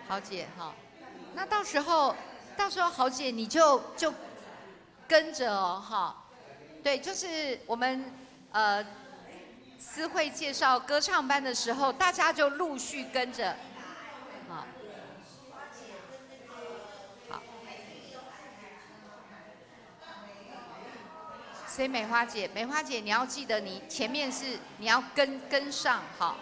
豪姐哈，那到时候豪姐你就跟着哦哈，对，就是我们思慧介绍歌唱班的时候，大家就陆续跟着，好，好，所以美花姐，美花姐你要记得，你前面是你要跟上哈。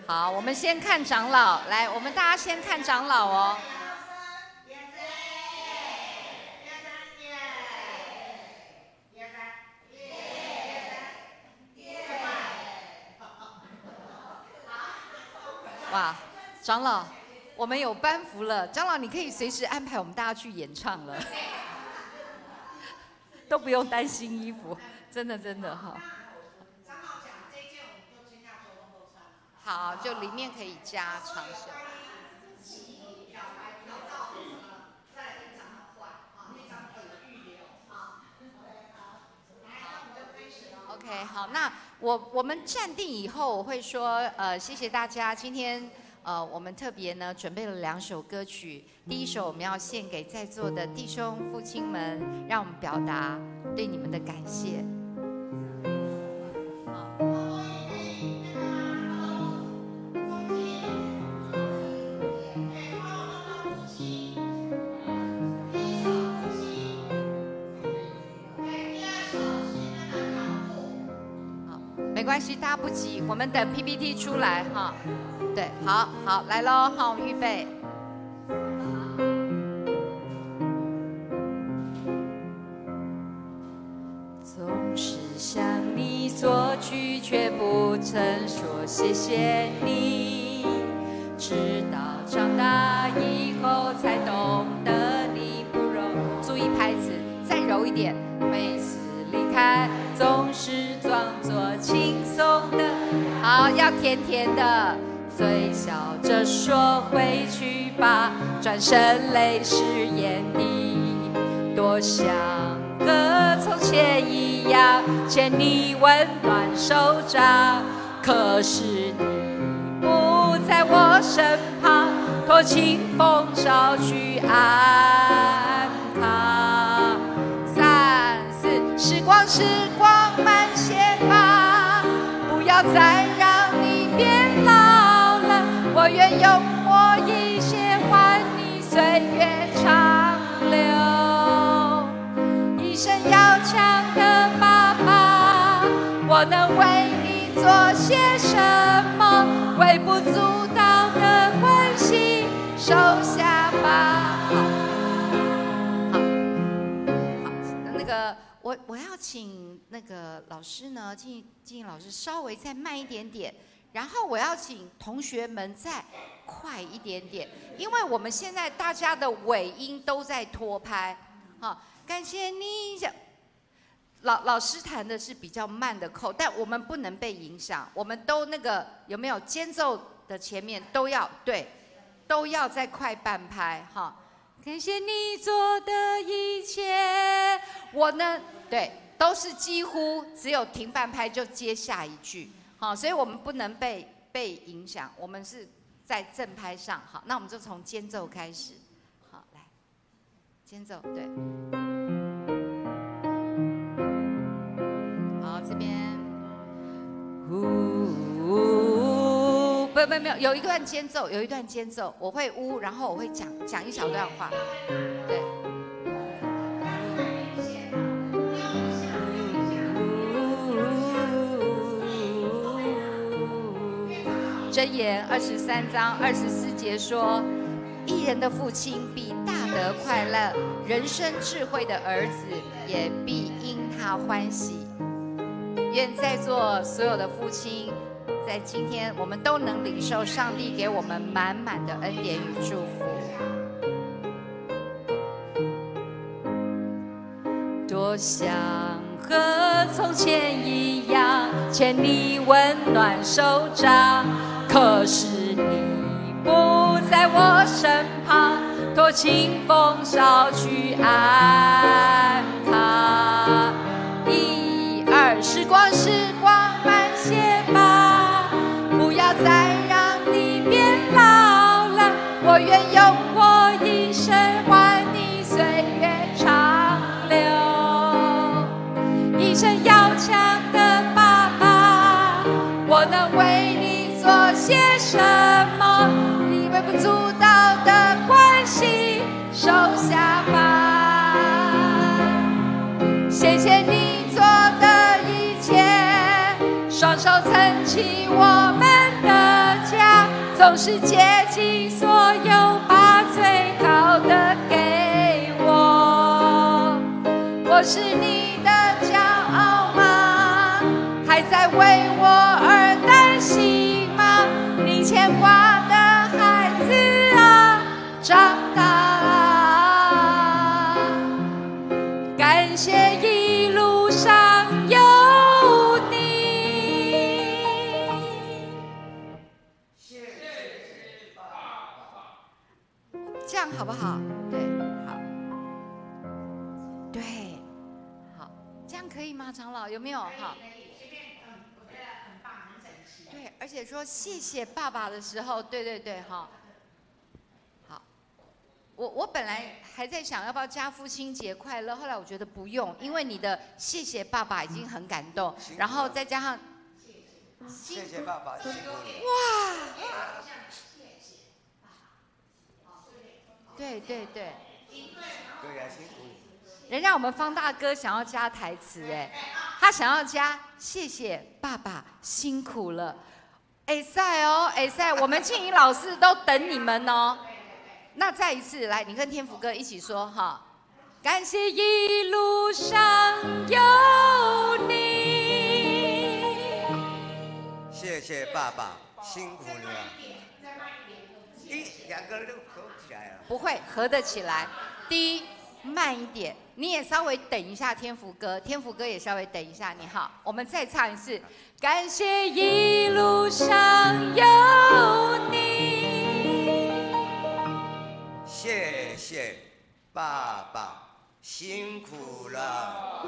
好，我们先看长老，来，我们大家先看长老哦。哇，长老，我们有班服了，长老你可以随时安排我们大家去演唱了，都不用担心衣服，真的真的哈。好，就里面可以加长袖。OK，好，那我们站定以后，我会说，谢谢大家，今天我们特别呢准备了两首歌曲，第一首我们要献给在座的弟兄父亲们，让我们表达对你们的感谢。没关系，大家不急，我们等 PPT 出来哈。对，好好来喽，好，我们预备。总是向你索取，却不曾说谢谢你。直到长大以后，才懂得你不容。注意拍子，再柔一点。每次离开，总是装作轻松的，好，要甜甜的，嘴笑着说回去吧，转身泪湿眼底，多想和从前一样，牵你温暖手掌，可是你不在我身旁，托清风捎去安康。三四，时光时光慢些吧，不要再让你变老了。我愿用我一切换你岁月长留。一生要强的爸爸，我能为你做些什么？微不足道的关心，收下吧。好，好，好，那个我要请那个老师呢，静静老师稍微再慢一点点，然后我要请同学们再快一点点，因为我们现在大家的尾音都在拖拍。好，感谢你。老师弹的是比较慢的扣，但我们不能被影响，我们都那个有没有间奏的前面都要对，都要再快半拍哈。感谢你做的一切，我呢对，都是几乎只有停半拍就接下一句，好，所以我们不能被影响，我们是在正拍上，好，那我们就从间奏开始，好，来，间奏对。好，这边，呜，不不没有，有一段间奏，有一段间奏，我会呜，然后我会讲讲一小段话，对。箴言23章24节说：“义人的父亲必大得快乐，人生智慧的儿子也必因他欢喜。愿在座所有的父亲，在今天我们都能领受上帝给我们满满的恩典与祝福。多想和从前一样，牵你温暖手掌，可是你不在我身旁，托清风捎去安康。一二，时光时光慢些吧，不要再让你变老了，我愿用我一生换你岁月长流。一生要强的爸爸，我能为你做些什么？你微不足道的关心，收下吧。谢谢你做的一切，双手撑起我们的家，总是竭尽所有把最好的给我。我是你的骄傲吗？还在为我而担心吗？你牵挂的孩子啊，长大了。感谢一路上有你。谢谢爸爸。这样好不好？对，好，对，好，这样可以吗？长老有没有？好。我觉得很棒，很整齐。对，而且说谢谢爸爸的时候，对对对，哈，好，我本来还在想要不要加父亲节快乐，后来我觉得不用，因为你的谢谢爸爸已经很感动，然后再加上谢谢爸爸辛苦了。哇，对对对，对呀，辛苦你。人家我们方大哥想要加台词，哎，他想要加谢谢爸爸辛苦了，哎赛哦，哎赛，我们庆怡老师都等你们哦。那再一次来，你跟天福哥一起说哈，感谢一路上有你。谢谢爸爸辛苦了。一两个人都合不起来了。不会合得起来。第一，慢一点，你也稍微等一下，天福哥，天福哥也稍微等一下，你好，我们再唱一次。感谢一路上有你。谢谢爸爸辛苦了。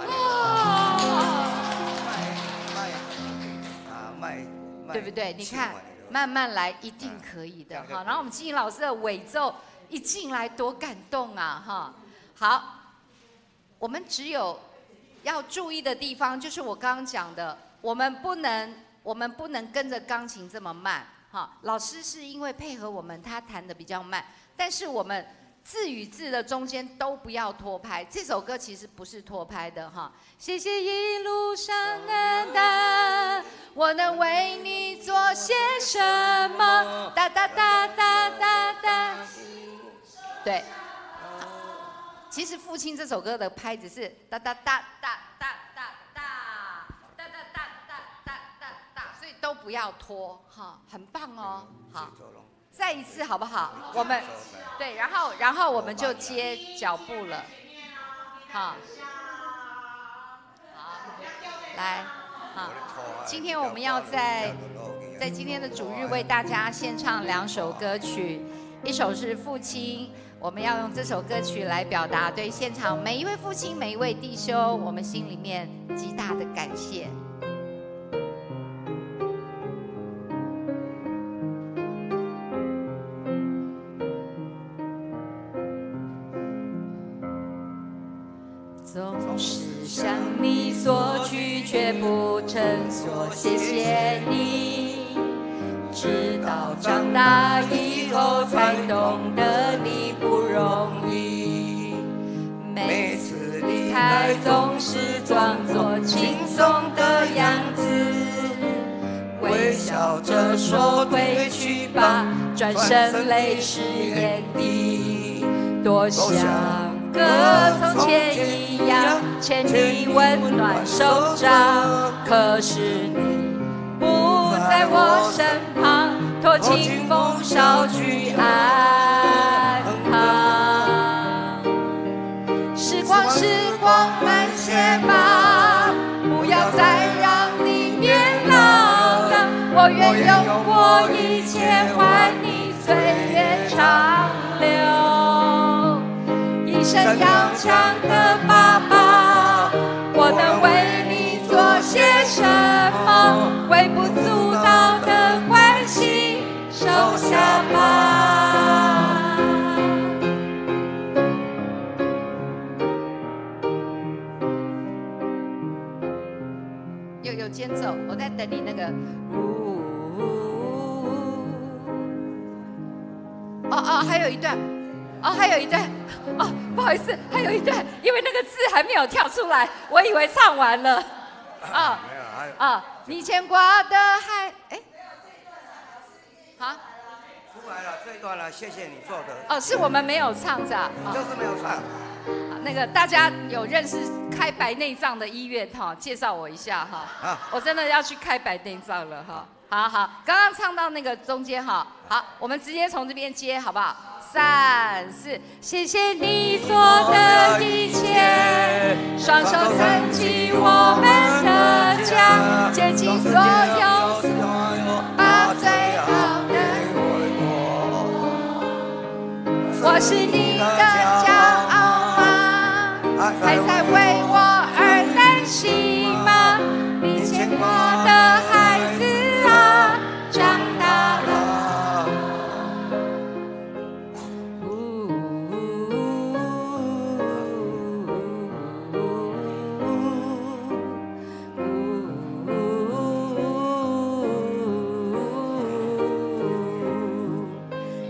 对不对？你看，慢慢来，一定可以的哈。然后我们金颖老师的尾奏一进来，多感动啊哈！好，我们只有要注意的地方，就是我刚刚讲的，我们不能跟着钢琴这么慢哈。老师是因为配合我们，他弹得比较慢，但是我们字与字的中间都不要拖拍。这首歌其实不是拖拍的哈。谢谢一路上的我能为你做些什么？哒哒哒哒哒哒。对。其实《父亲》这首歌的拍子是哒哒哒哒哒哒哒哒哒哒哒哒哒，所以都不要拖哈，很棒哦。好，再一次好不好？我们对，然后我们就接脚步了。好，好，来，好，今天我们要在今天的主日为大家献唱两首歌曲，一首是《父亲》。我们要用这首歌曲来表达对现场每一位父亲、每一位弟兄，我们心里面极大的感谢。总是向你索取，却不曾说谢谢你。直到长大以后，才懂得你不容易。每次离开，总是装作轻松的样子，微笑着说回去吧，转身泪湿眼底。多想和从前一样，牵你温暖手掌，可是你不在我身旁，托清风捎去安康。时光，时光慢些吧，不要再让你变老了。我愿用我一切换你岁月长留。一生要强的爸爸，我能为你做些什么？微不足道的关心，收下吧。有间奏，我在等你那个。呜哦哦，还有一段，哦，还有一段，哦，不好意思，还有一段，因为那个字还没有跳出来，我以为唱完了。啊，没有，还有啊，你牵挂的还哎，好，出来了这一段了，谢谢你做的。哦，是我们没有唱着，就是没有唱。那个大家有认识开白内障的医院哈，介绍我一下哈。我真的要去开白内障了哈。好好，刚刚唱到那个中间哈，好，我们直接从这边接好不好？三四，谢谢你做的一切，双手撑起我们的家，竭尽所有，把最好的给我。我是你的骄傲吗？还在为我而担心吗？你牵挂的孩子啊，长大了。呜呜呜呜。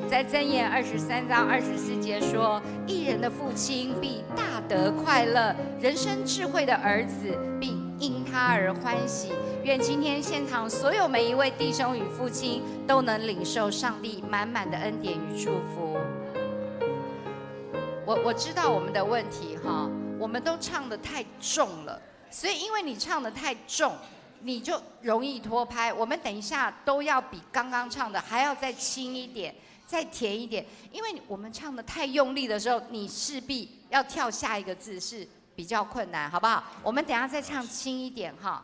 在箴言23章24节说：“一人的父亲必大得快乐，人生智慧的儿子必因他而欢喜。”愿今天现场所有每一位弟兄与父亲都能领受上帝满满的恩典与祝福。我知道我们的问题哈，我们都唱得太重了，所以因为你唱得太重，你就容易拖拍。我们等一下都要比刚刚唱的还要再轻一点，再甜一点，因为我们唱得太用力的时候，你势必要跳下一个字是比较困难，好不好？我们等一下再唱轻一点哈。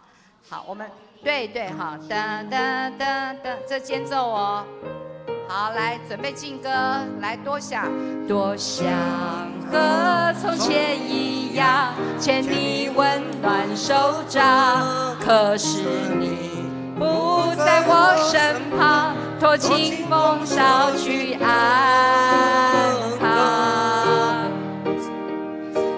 好，我们对对哈，哒哒哒哒，这间奏哦。好，来准备进歌，来多想多想和从前一样，牵你温暖手掌，可是你不在我身旁，托清风捎去安康。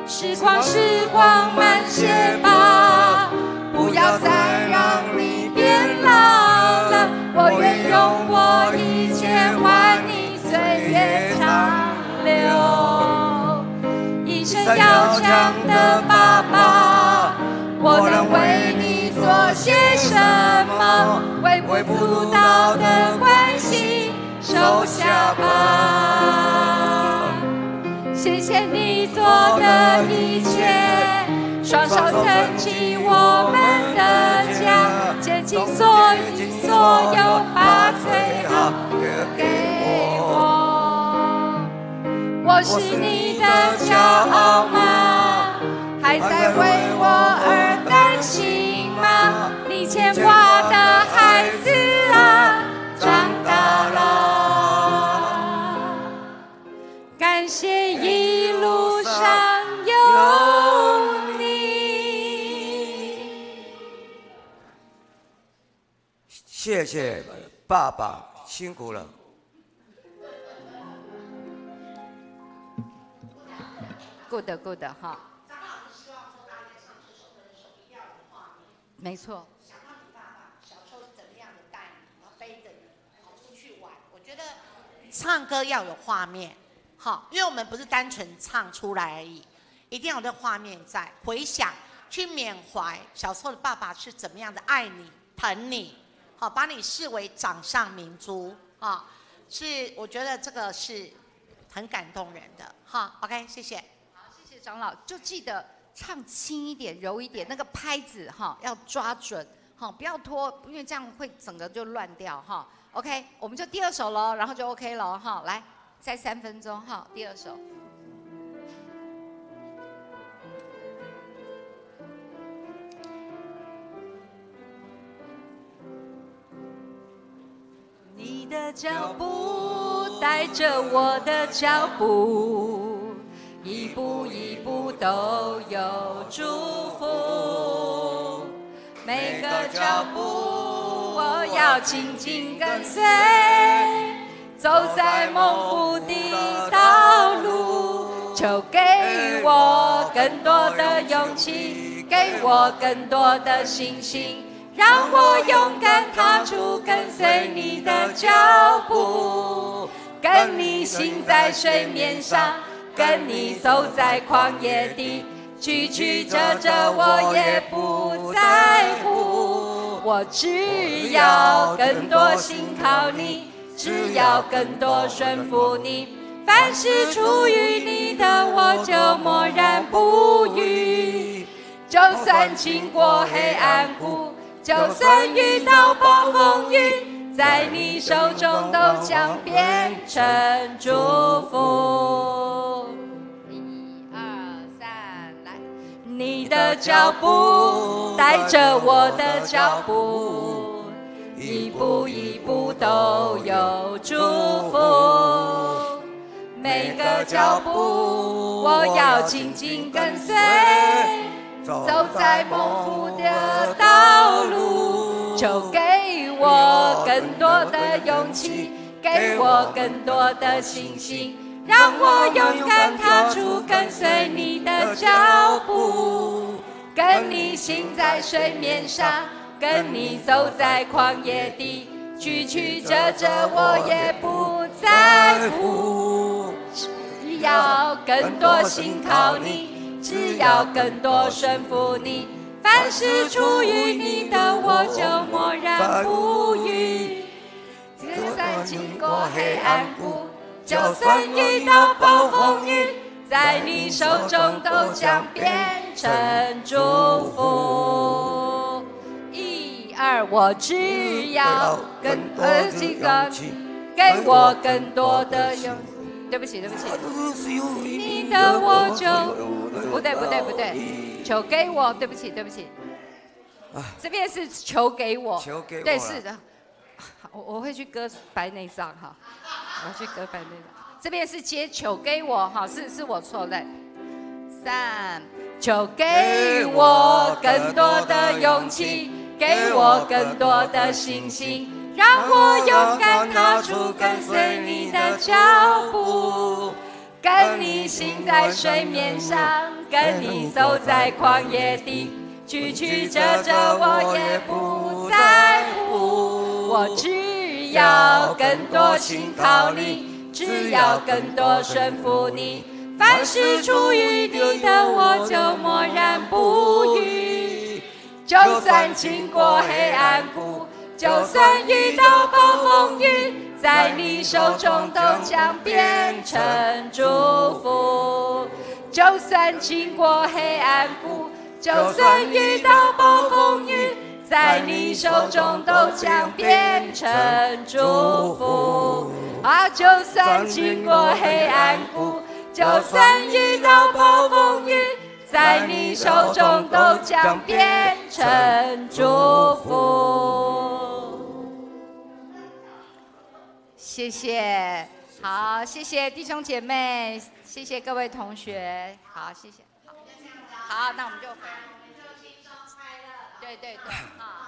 时光，时光慢些吧，不要再让你变老了。我愿用我一切换你岁月长留。一生要强的爸爸，我能为你做些什么？微不足道的关心，收下吧。谢谢你做的一切，双手撑起我们的家，竭尽所有，把最好的给我。我是你的骄傲吗？还在为我而担心吗？你牵挂的孩子啊，长大了。感谢一路上有你。谢谢爸爸，辛苦了。Good good 哈。没错。想到你爸爸小时候是怎么样的带你，然后背着你跑出去玩。我觉得唱歌要有画面，好，因为我们不是单纯唱出来而已，一定要有这画面在，回想去缅怀小时候的爸爸是怎么样的爱你、疼你，好，把你视为掌上明珠啊。是我觉得这个是很感动人的，哈，OK，谢谢。好，谢谢长老，就记得唱轻一点，柔一点，那个拍子哈要抓准，哈，不要拖，因为这样会整个就乱掉哈。OK，我们就第二首喽，然后就 OK 了哈。来，再3分钟哈，第二首。你的脚步带着我的脚步，一步一步都有祝福。每个脚步我要紧紧跟随，走在蒙福的道路。求给我更多的勇气，给我更多的信心。让我勇敢踏出，跟随你的脚步，跟你行在水面上，跟你走在旷野地，曲曲折折我也不在乎。我只要更多信靠你，只要更多顺服你，凡事出于你的，我就默然不语。就算经过黑暗谷，就算遇到暴风雨，在你手中都将变成祝福。一二三，来！你的脚步带着我的脚步，一步一步都有祝福。每个脚步我要紧紧跟随，走在蒙福的道路，求给我更多的勇气，给我更多的信心，让我勇敢踏出，跟随你的脚步，跟你行在水面上，跟你走在旷野地，曲曲折折我也不在乎，只要更多信靠你，只要更多顺服你，凡事出于你的，我就默然不语。就算经过黑暗谷，就算遇到暴风雨，在你手中都将变成祝福。一二，我只要更多的勇气，给我更多的勇气。对不起，对不起，你的我就不对，不对，不对，求给我，对不起，对不起，这边是求给我，求给我，对，是的，我会去割白内障哈，我去割白内障。这边是接求给我哈，是我错了。三，求给我更多的勇气，给我更多的信心。让我勇敢踏出，跟随你的脚步，跟你行在水面上，跟你走在旷野地，曲曲折折我也不在乎。我只要更多信靠你，只要更多顺服你，凡事出于你的，我就默然不语。就算经过黑暗谷，就算遇到暴风雨，在你手中都将变成祝福。就算经过黑暗谷，就算遇到暴风雨，在你手中都将变成祝福。啊，就算经过黑暗谷，就算遇到暴风雨，在你手中都将变成祝福。谢谢，好，谢谢弟兄姐妹，谢谢各位同学，好，谢谢，好，好，那我们就回来，对对对，好。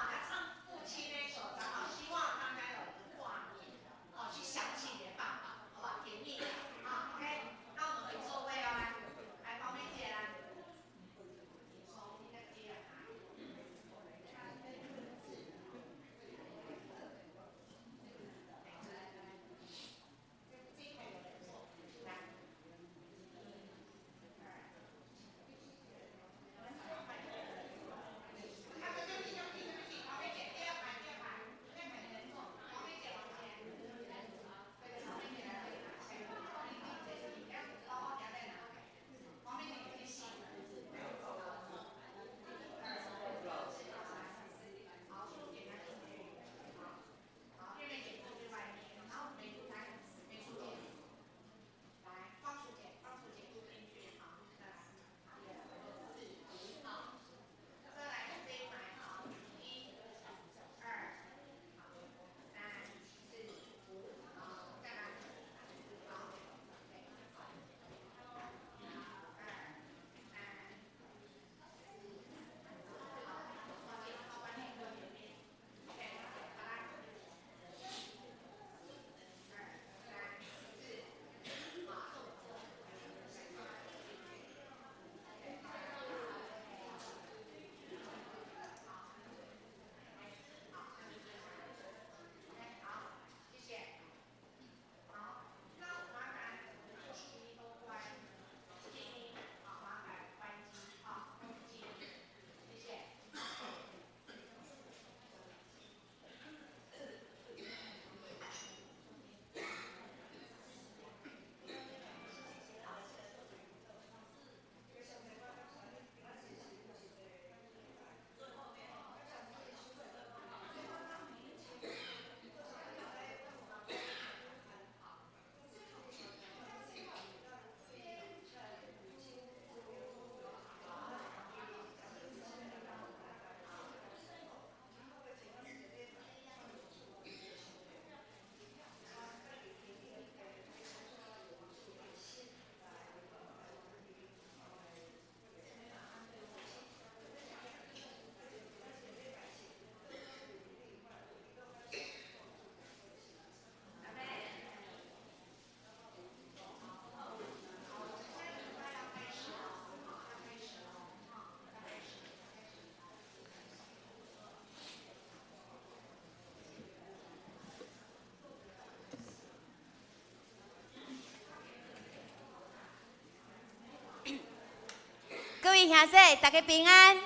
位兄姊，大家平安。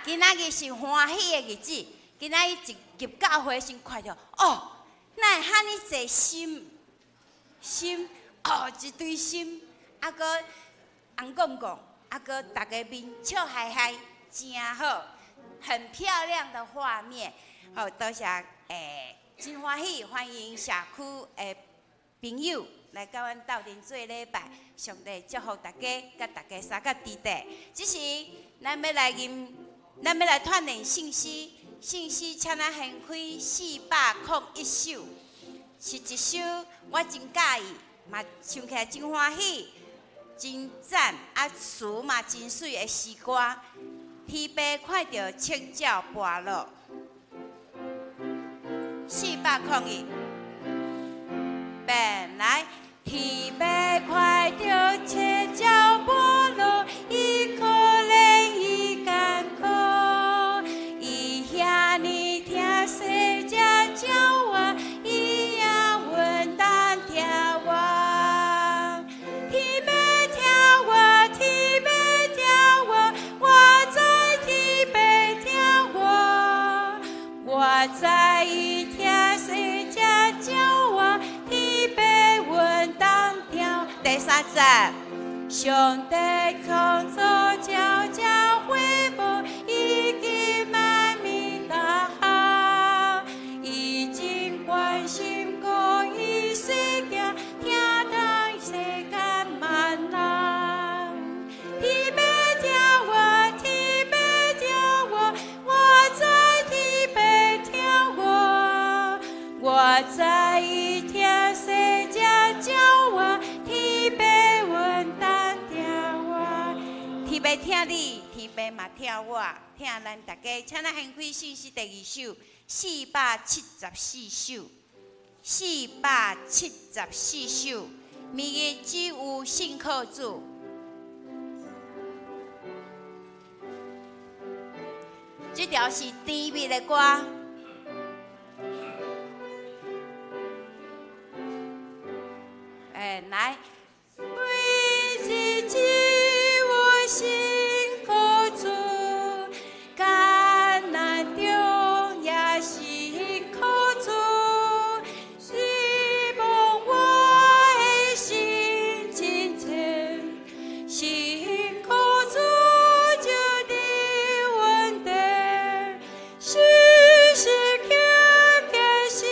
今仔日是歡喜的日子。今仔日一入教會先看著，哦，哪會遐爾濟心心哦，一堆心，啊閣紅摃摃，啊閣大家面笑嘻嘻，真好，很漂亮的畫面。好，多謝真歡喜，歡迎社區的朋友來佮阮鬥陣做禮拜，上帝祝福大家，佮大家相佮佇底。這時，咱欲來吟，咱欲來鍛鍊聖詩，聖詩請咱掀開401首，是一首我真佮意，嘛唱起來真歡喜，真讚，啊詞嘛真媠的詩歌。天父看著赤腳跋落，401。本來天父看著赤腳跋落，伊可憐伊艱苦，伊遐爾疼細隻鳥仔，伊也穩當疼我。天父疼我，天父疼我，我知天父疼我，我知伊疼細隻鳥仔。天父穩當疼。第三節，上帝創造鳥隻花木，以及萬物大項，伊真關心顧意世界，疼待世間萬人。天父疼我，天父疼我，我知天父疼我，我知伊疼細隻鳥仔，天父穩當疼我。天父疼你，天父嘛疼我，疼咱大家。請咱掀開聖詩第二首，474首，474首。明日只有信靠主。這條是甜蜜的歌。來。每日只有信靠主，艱難中也信靠主，希望我的心真誠，信靠主就得穩定，時時刻刻信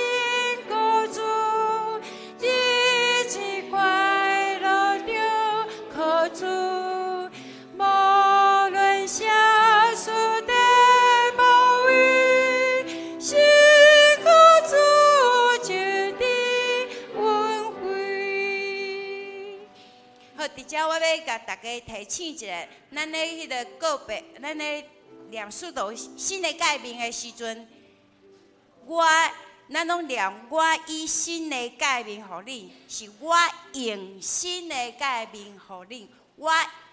靠主，日子快樂著靠主，無論啥事的包圍，信靠主就得穩回。好，佇遮我欲共大家提醒一下，咱咧彼个告白，咱咧念使徒新的誡命的時陣，咱攏念我以新的誡命予恁，是我用新的誡命予恁，我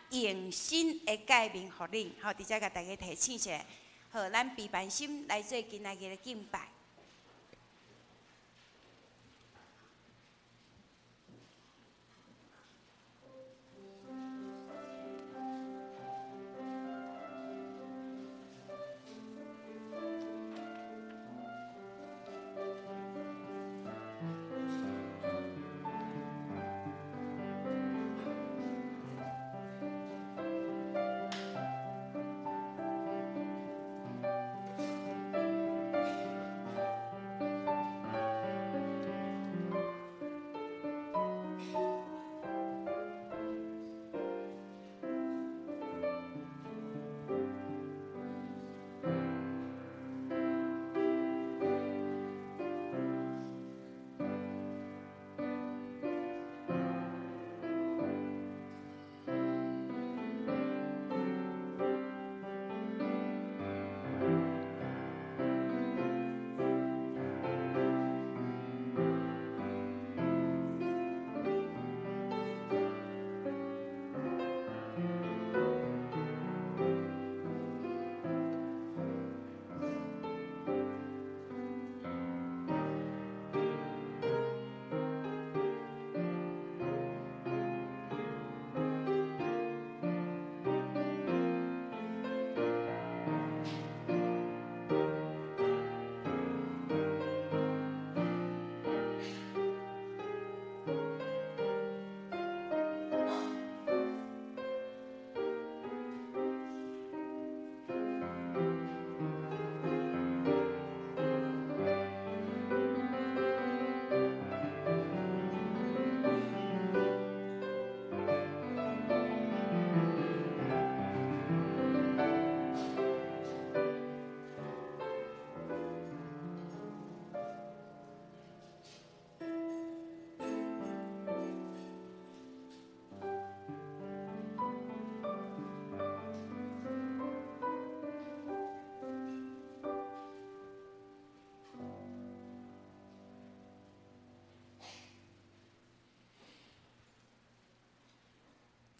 用新的誡命予恁。好，佇遮共大家提醒一下。好，咱閉凡心來做今仔日的敬拜。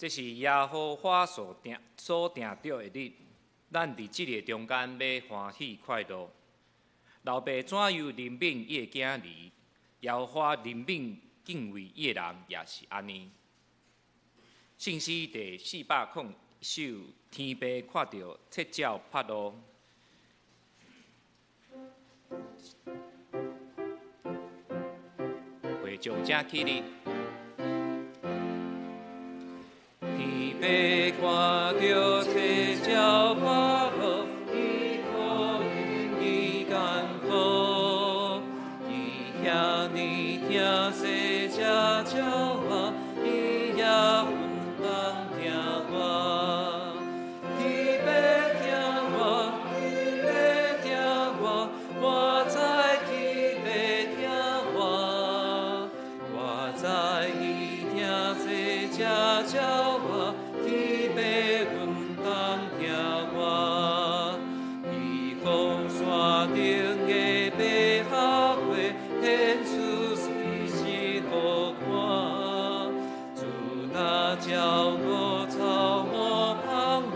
這是耶和華所定著的日，咱佇這个中間欲歡喜快樂。老爸怎樣憐憫伊的囝兒，耶和華憐憫敬畏伊的人，也是按呢。聖詩第401首，天父看著切鳥拍落，會眾請起立。天父看著切鳥拍落，伊可憐伊艱苦，伊遐爾疼惜這鳥仔，伊也分擔疼我。天父疼我，天父疼我，我知天父疼我，我知伊疼惜這鳥仔，天父分擔疼我。伊予山頂的百合花顯出時時予看，主若照顧草木芳花，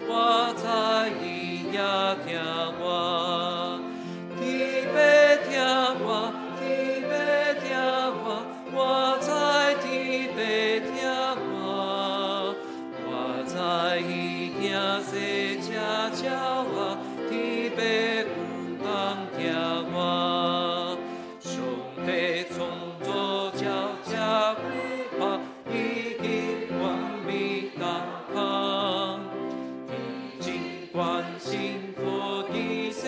我知伊也疼我。天父疼我，天父疼我，我知天父疼我，我知伊疼惜這鳥仔，天父分擔疼我。上帝創造鳥這久啊，已經完美逐項，伊真關心土地世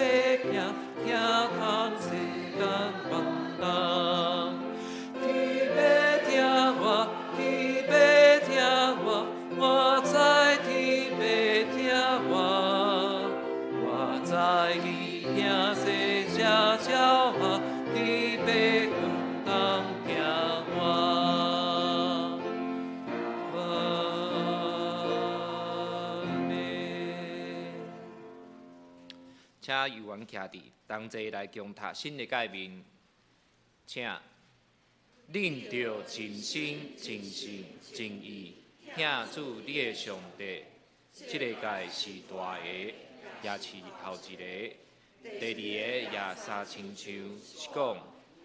界，疼痛世間萬人。天父疼我，天父疼我，我知天父疼我，我知伊疼惜這鳥仔，天父分擔疼我。阿們。請委員徛佇，同齊來共讀新的誡命，請恁著盡心、盡性、盡意疼主你的上帝。這个誡是大个，也是頭一个。第二个也相親像，是講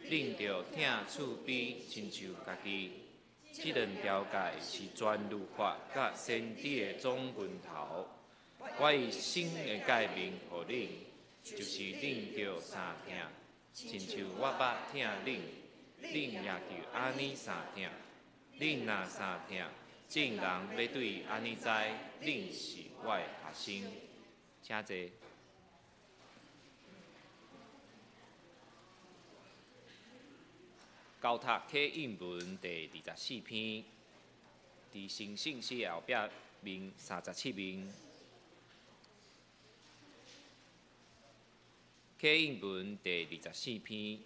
恁著疼厝邊親像家己。這兩條誡是全律法佮先知的總源頭。我以新的誡命予恁，就是恁著相疼，親像我捌疼恁，恁也著按呢相疼。恁若相疼，眾人欲對按呢知，恁是我的學生。請坐。交讀啟應文第24篇，佇新聖詩後壁面37面。啟應文第24篇，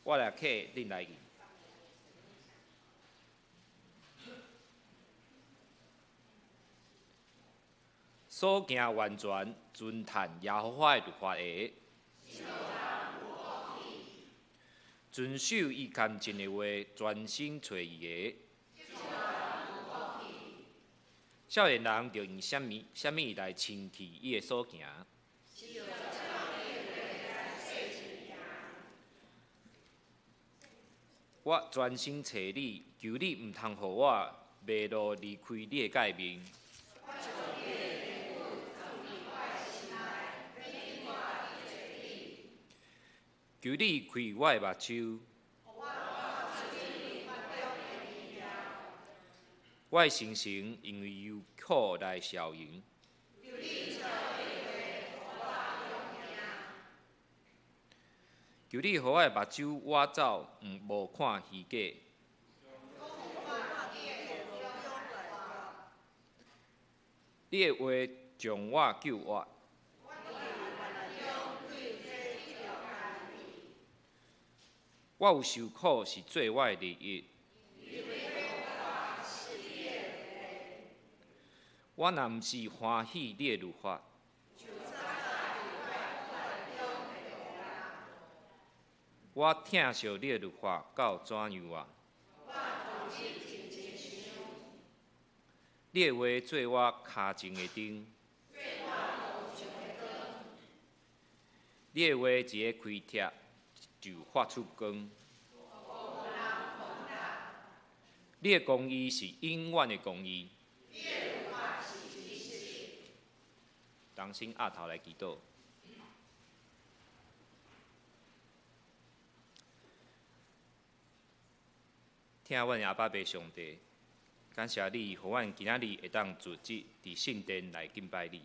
我來啟，恁來應。所行完全，遵趁耶和華的律法的，遵守伊監禁的話，專心揣伊的。少年人著用啥物啥物來清氣伊的所行？我專心揣你，求你毋通予我迷路離開你的誡命。求你開我的目睭，我的心神因為憂苦來消融。求你予我的目睭倚走，毋無看虛假。你的話將我救活。我有受苦是做我的利益。我若毋是歡喜你的律法，我疼惜你的律法到怎樣啊？你的話做我跤前的燈。你的話一个開帖就發出光。你的公義是永遠的公義。同心徼頭來祈禱。疼阮阿爸父上帝，感謝你，予阮今仔日會當組織佇聖殿來敬拜你，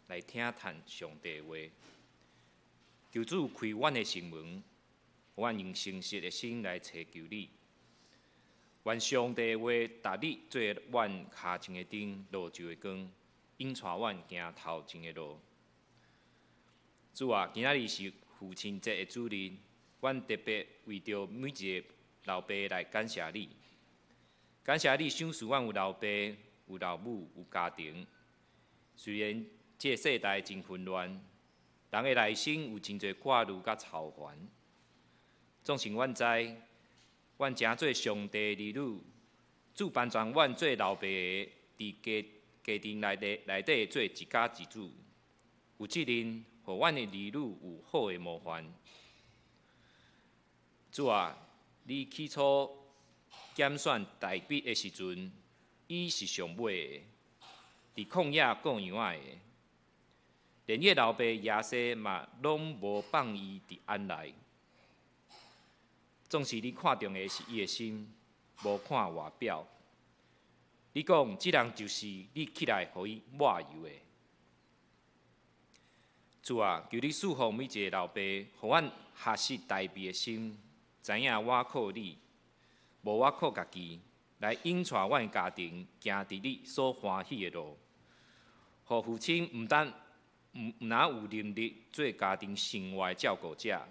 來聽嘆上帝的話。求主開阮的心門，予阮用誠實的心來尋求你。願上帝的話逐日做阮跤前的燈，路上的光，引帶阮行頭前的路。主啊，今仔日是父親節的主日，阮特別為著每一个老爸來感謝你，感謝你賞賜阮有老爸、有老母、有家庭。雖然這个世代真混亂，人的內心有真濟掛慮佮愁煩，總是阮知，阮成做上帝兒女，主幫助阮做老爸的，佇家家庭內底內底做一家之主，有責任，予阮的兒女有好的模範。主啊，你起初揀選大衛的時陣，伊是上尾的，佇曠野顧羊仔的，連伊老爸耶西嘛攏無放伊佇眼內。總是你看重的是伊的心，無看外表。你講，這人就是你起來予伊抹油的。主啊，求你賜福每一个老爸，予阮學習大衛的心，知影我靠你，無我靠家己，來引帶阮家庭行佇你所歡喜的路。予父親毋但毋毋若有能力做家庭生活的照顧者，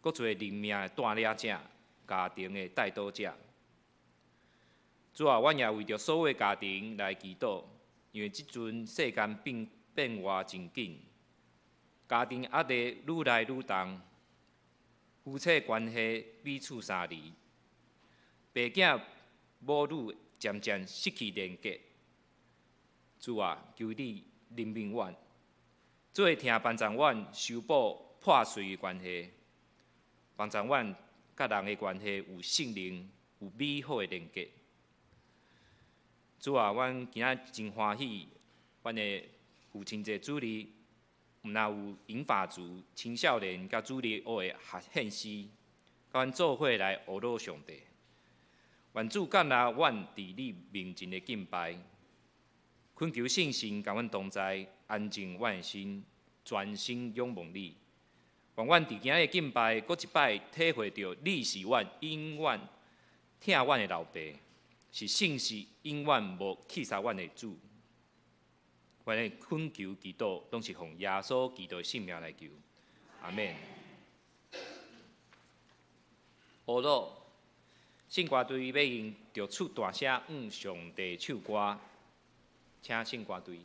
閣做靈命的帶領者、家庭的帶導者。主啊，阮也為著所有家庭來祈禱，因為這陣世間變變化真緊，家庭壓力愈來愈重，夫妻關係彼此相離，爸囝母女漸漸失去連結。主啊，求你憐憫阮，做疼幫助阮修補破碎的關係，幫助阮佮人的關係有聖靈、有美好的連結。主啊，阮今仔真歡喜，阮的父親節主日，毋若有銀髮族、青少年佮主日學的學獻詩，佮阮做伙來學老上帝。願主接納阮佇你面前的敬拜，懇求聖神共阮同在，安靜阮的心，專心仰望你。願阮佇今仔日敬拜，閣一擺體會著你是阮永遠疼阮的老爸，是信實永遠無棄殺阮的主。阮的懇求祈禱，攏是奉耶穌基督的聖名來求，阿們。呵咾，聖歌隊欲用著出大聲向上帝唱歌，請聖歌隊。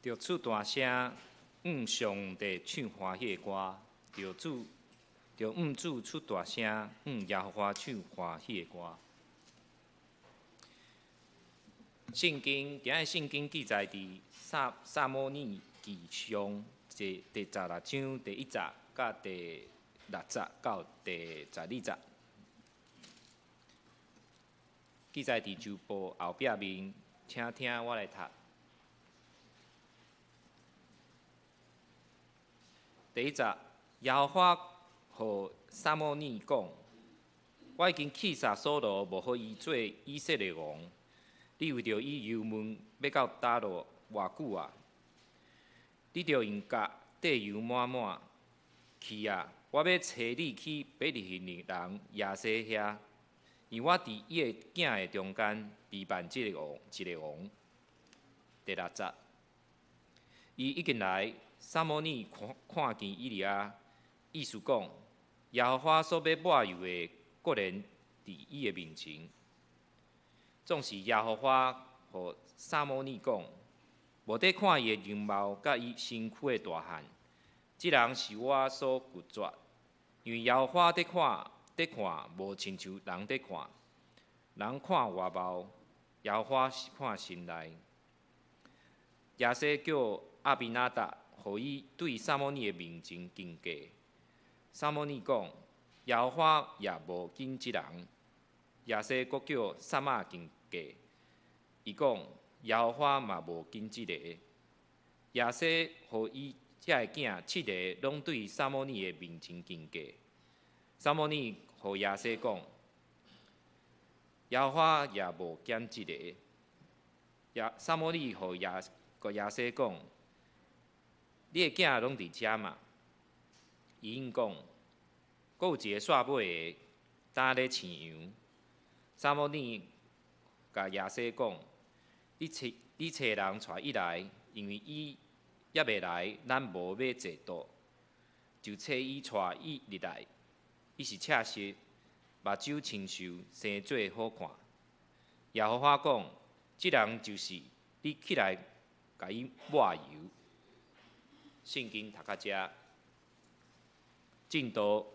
著出大聲，向上帝唱歡喜的歌；著主，著向主出大聲，向耶和華唱歡喜的歌。聖經今日聖經記載佇撒撒母耳記上第16章第一節佮第六節到第12節，記載佇周報後壁面，請聽我來讀。第一節，耶和華予撒母耳講：我已經棄殺掃羅，無予伊做以色列王。你為著伊油問欲到佗落偌久啊？你著用角綴油滿滿去啊！我欲差你去伯利恆人耶西遐，因為我佇伊的囝的中間備辦這个王，一个王。第六節，伊已經來，撒母耳看看見伊佇遐，意思講，耶和華所欲抹油的，果然佇伊的面前。總是耶和華予撒母耳講，無得看伊的容貌，佮伊身軀的大漢，這人是我所拒絕，因為耶和華佇看，佇看，無親像人佇看，人看外貌，耶和華是看心內。耶西叫亞比拿達，予伊對撒母耳的面前經過。撒母耳講，耶和華也無揀這人。耶西閣叫撒瑪經過，伊講，耶和華嘛無揀這个。耶西予伊遮个囝七个攏對撒母耳的面前經過。撒母耳予耶西講，耶和華也無揀這個。耶撒母耳予耶閣耶西講，你的囝攏佇遮嘛？伊應講，閣有一个煞尾的，擔咧飼羊。撒母耳共耶西講：你揣你揣人帶伊來，因為伊猶未來，咱無欲坐桌，就揣伊帶伊入來。伊是赤身，目睭清秀，生做好看。耶和華講：這人就是你起來，共伊抹油。聖經讀到遮，進度。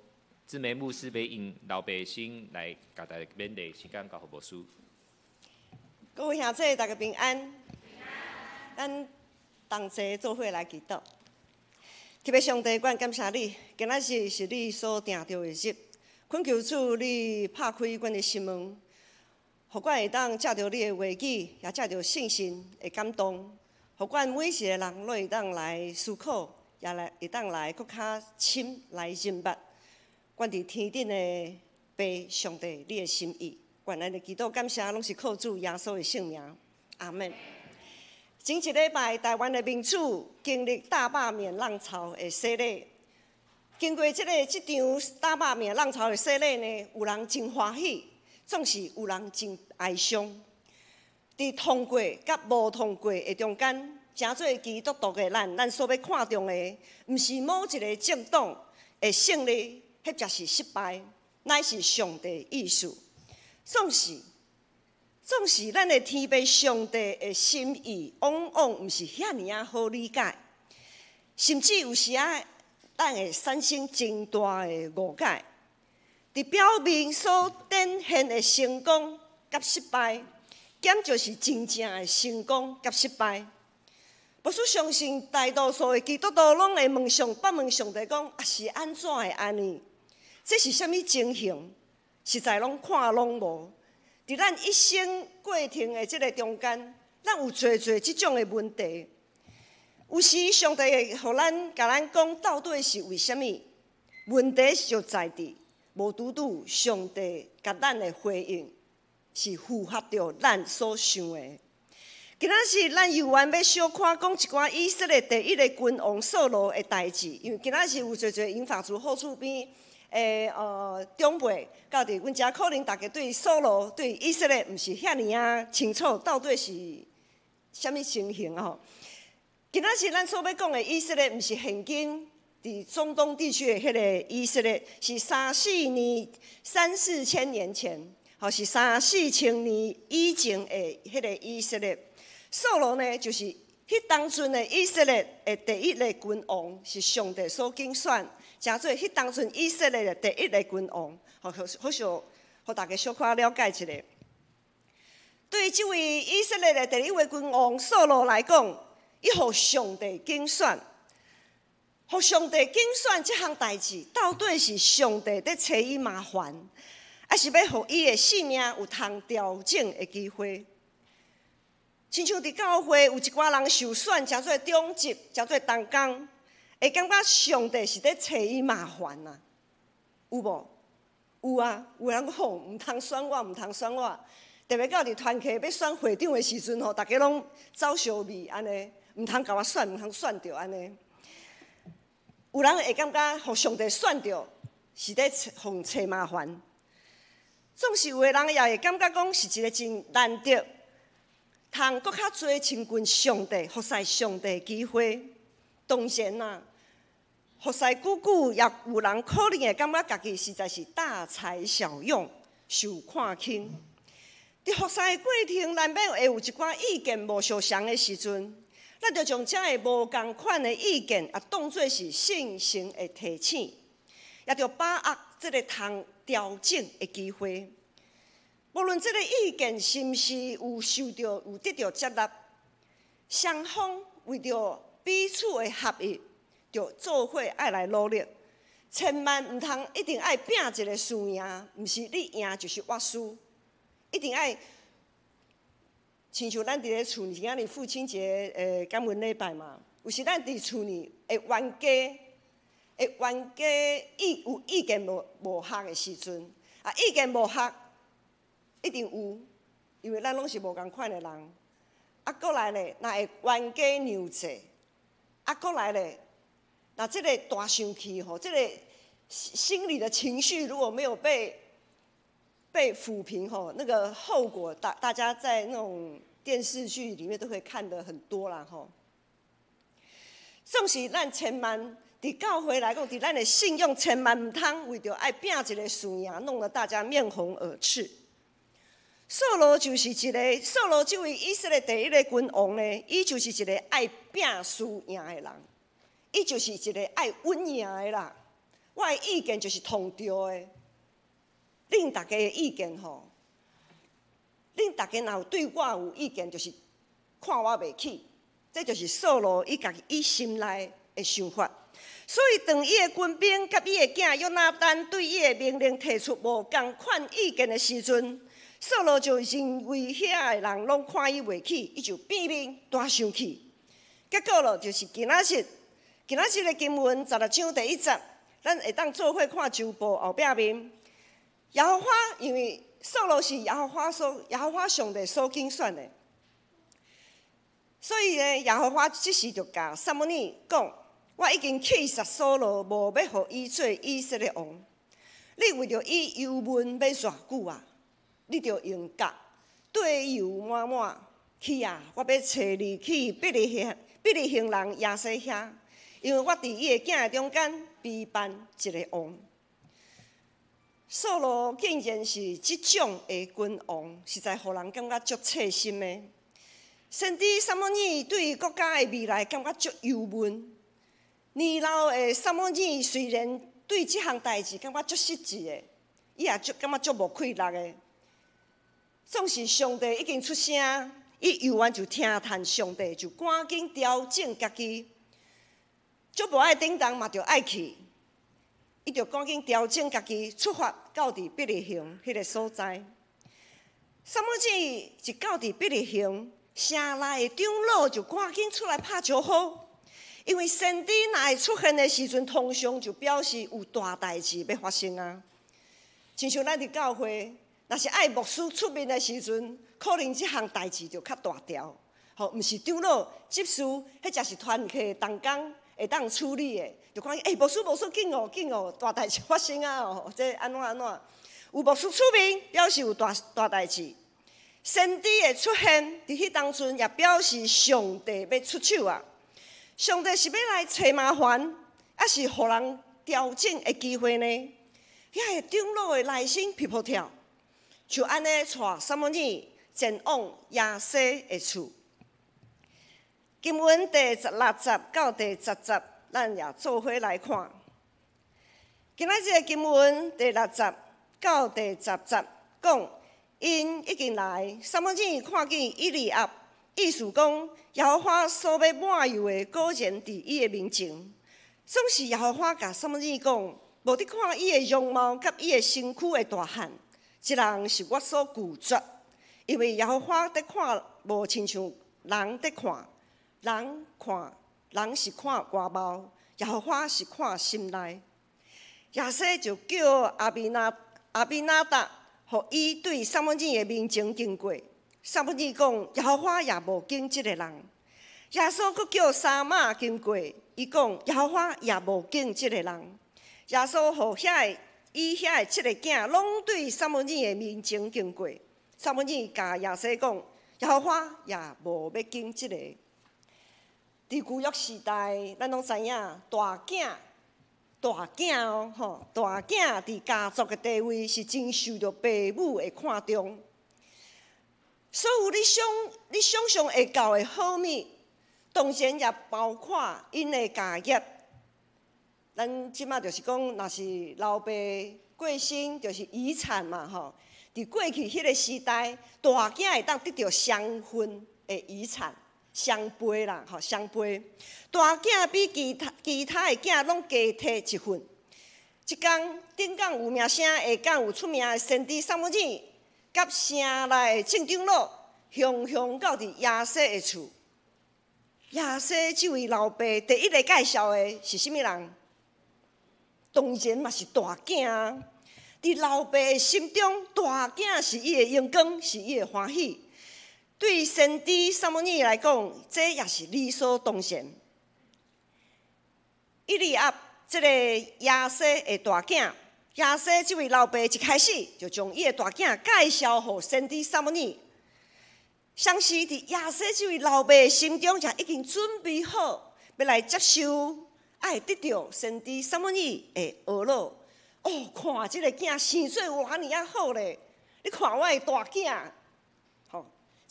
姊妹牧師欲用老爸先來共大家勉勵，時間交予牧師。各位兄弟，大家平安。咱同齊做伙來祈禱。天父上帝，阮感謝你，今仔日是你所定著的日，懇求主你拍開阮的心門，予阮會當藉著你的話語，也藉著聖神的感動，予阮每一個人攏會當來思考，也來會當來閣較深來認捌。阮佇天頂的父上帝，你的心意，願咱的祈禱感謝，攏是靠主耶穌的聖名，阿們。前一禮拜，台灣的民主經歷大罷免浪潮的洗禮，經過這場大罷免浪潮的洗禮呢，有人真歡喜，總是有人真哀傷。佇通過佮無通過的中間，成做基督徒的咱，咱所欲看重的，毋是某一个政黨的勝利。彼或者是失敗，乃是上帝意思。總是，咱的天父上帝的心意，往往毋是遐爾仔好理解，甚至有時仔，咱會產生真大的誤解。佇表面所展現的成功佮失敗，兼就是真正的成功佮失敗。牧師相信大多數的基督徒攏會問上，捌問上帝講：啊，是按怎會按呢？這是啥物情形？實在攏看攏無。佇咱一生過程的這个中間，咱有濟濟這種的問題。有時上帝會予咱，共咱講到底是為啥物？問題就在佇無拄拄上帝共咱的回應是符合著咱所想的。今仔日咱猶原欲小可講一寡以色列第一个君王掃羅的代誌，因為今仔日有濟濟銀髮族好厝邊的長輩，到佇阮遮可能大家對掃羅對以色列毋是遐爾仔清楚，到底是啥物情形吼？今仔日咱所欲講的以色列，毋是現今佇中東地區的彼个以色列，是三四千年前，吼是三四千年以前的彼个以色列。掃羅呢，就是彼彼當陣的以色列的第一个君王是上帝所揀選，成做彼當陣以色列的第一个君王，好，好小，予大家小可了解一下。對這位以色列的第一位君王掃羅來講，伊予上帝揀選，予上帝揀選這項代誌，到底是上帝佇揣伊麻煩，抑是欲予伊的性命有通調整的機會？親像佇教會有一寡人受選，成做長執，成做同工，會感覺上帝是佇揣伊麻煩啊？有無？有啊！有人講吼，毋通選我，毋通選我。特別到佇團契欲選會長的時陣吼，大家攏走相避按呢，毋通共我選，毋通選著按呢。有人會感覺予上帝選著是佇予揣麻煩，總是有的人也會感覺講是一个真難得，通閣較濟親近上帝、服侍上帝的機會。當然啦，服侍久久也有人可能會感覺家己實在是大材小用，受看輕。佇服侍的過程，難免會有一寡意見無相仝的時陣，咱就將這个無仝款的意見，也當做是聖神的提醒，也著把握這个通調整的機會。無論這个意見是毋是有受著、有得著接納，雙方為著彼此的合一，就做伙愛來努力。千萬毋通一定愛拚一个輸贏，毋是你贏就是我輸，一定愛。親像咱佇咧厝裡，今仔日父親節感恩禮拜嘛，有時咱佇厝裡會冤家，會冤家意有意見無合的時陣，啊意見無合一定有，因為咱攏是無仝款的人。啊，閣來咧，若會冤家讓坐，啊，閣來咧，若這个大生氣吼，這个心裡的情緒如果沒有被撫平吼，那個後果大家在那種電視劇裡面都會看得很多啦吼。總是咱千萬佇教會來講，佇咱的信仰千萬毋通為著愛拚一个輸贏，弄得大家面紅耳赤。掃羅就是一个掃羅這位以色列第一个君王呢，伊就是一个愛拚輸贏的人，伊就是一个愛穩贏的啦。我的意見就是通著的。恁大家的意見吼，恁大家若有對我有意見，就是看我袂起。這就是掃羅伊家己伊心內的想法。所以當伊的軍兵佮伊的囝約拿單對伊的命令提出無仝款意見的時陣，掃羅就認為遐个人攏看伊袂起，伊就變面大生氣。結果咯，就是今仔日，今仔日的經文16章第一節，咱會當做伙看周報後壁面。耶和華因為掃羅是耶和華上帝所揀選的，所以呢，耶和華這時就共撒母耳講：我已經棄殺掃羅，無欲予伊做以色列王。你為著伊憂悶欲偌久啊？你著用角綴油滿滿去啊！我欲差你去伯利恆人耶西遐，因為我佇伊的囝中間備辦一个王。掃羅竟然是這種的君王，實在予人感覺足刺心的。先知撒母耳對國家的未來感覺足憂悶。年老的撒母耳雖然對這項代誌感覺足失職的，伊也足感覺足無氣力的。總是上帝已經出聲，伊猶原就聽趁上帝，就趕緊調整家己，足無愛等待嘛，著愛去。伊就趕緊調整家己，出發到佇伯利恆彼个所在。撒母耳一到佇伯利恆，城內的長老就趕緊出來拍招呼，因為先知若會出現的時陣，通常就表示有大代誌欲發生啊。親像咱佇教會，若是愛牧師出面的時陣，可能這項代誌就較大條。吼，毋是長老執事，彼才是團契同工會當處理的，就看欸，牧師牧師緊哦緊哦，大代誌發生啊哦，這按怎按怎？有牧師出面，表示有大大代誌。先知的出現，佇彼當陣也表示上帝欲出手啊！上帝是欲來揣麻煩，抑是予人調整的機會呢？遐个長老的內心皮皮跳，就按呢帶撒母耳前往耶西的厝。經文第16節到第10節，咱也做伙來看。今仔這個經文第六節到第十節講，𪜶已經來，撒母耳看見以利押，意思講耶和華所欲抹油的果然佇伊的面前。總是耶和華共撒母耳講，無佇看伊的容貌佮伊的身軀的大漢，這人是我所拒絕，因為耶和華佇看無親像人佇看，人看人是看外貌，耶和華是看心內。耶西就叫亞比拿達，予伊對撒母耳的面前經過。撒母耳講，耶和華也無揀這個人。耶西閣叫沙瑪經過，伊講，耶和華也無揀這個人。耶西予遐個伊遐的七個囝攏對撒母耳的面前經過。撒母耳共耶西講，耶和華也無欲揀這個。佇舊約時代，咱攏知影大囝。大囝哦，吼，大囝佇家族的地位是真受著爸母的看重。所有你想象會到的好物，當然也包括𪜶的家業。咱這馬就是講，若是老爸過身，就是遺產嘛，吼。佇過去彼個時代，大囝會當得著雙份的遺產。雙倍啦，吼，雙倍。大囝比其他的囝攏加提一份。這工頂港有名聲，下港有出名的先知撒母耳，佮城內的眾長老，雄雄到佇耶西的厝。耶西這位老爸第一个介紹的是啥物人？當然嘛是大囝啊！佇老爸的心中，大囝是伊的榮光，是伊的歡喜。對先知撒母耳來講，這也是理所當然。以利押這個耶西的大囝，耶西這位老爸一開始就將伊的大囝介紹予先知撒母耳。相信佇耶西這位老爸心中就已經準備好，欲來接受，愛得著先知撒母耳的呵咾。哦，看這個囝生做偌爾仔好咧！你看我的大囝。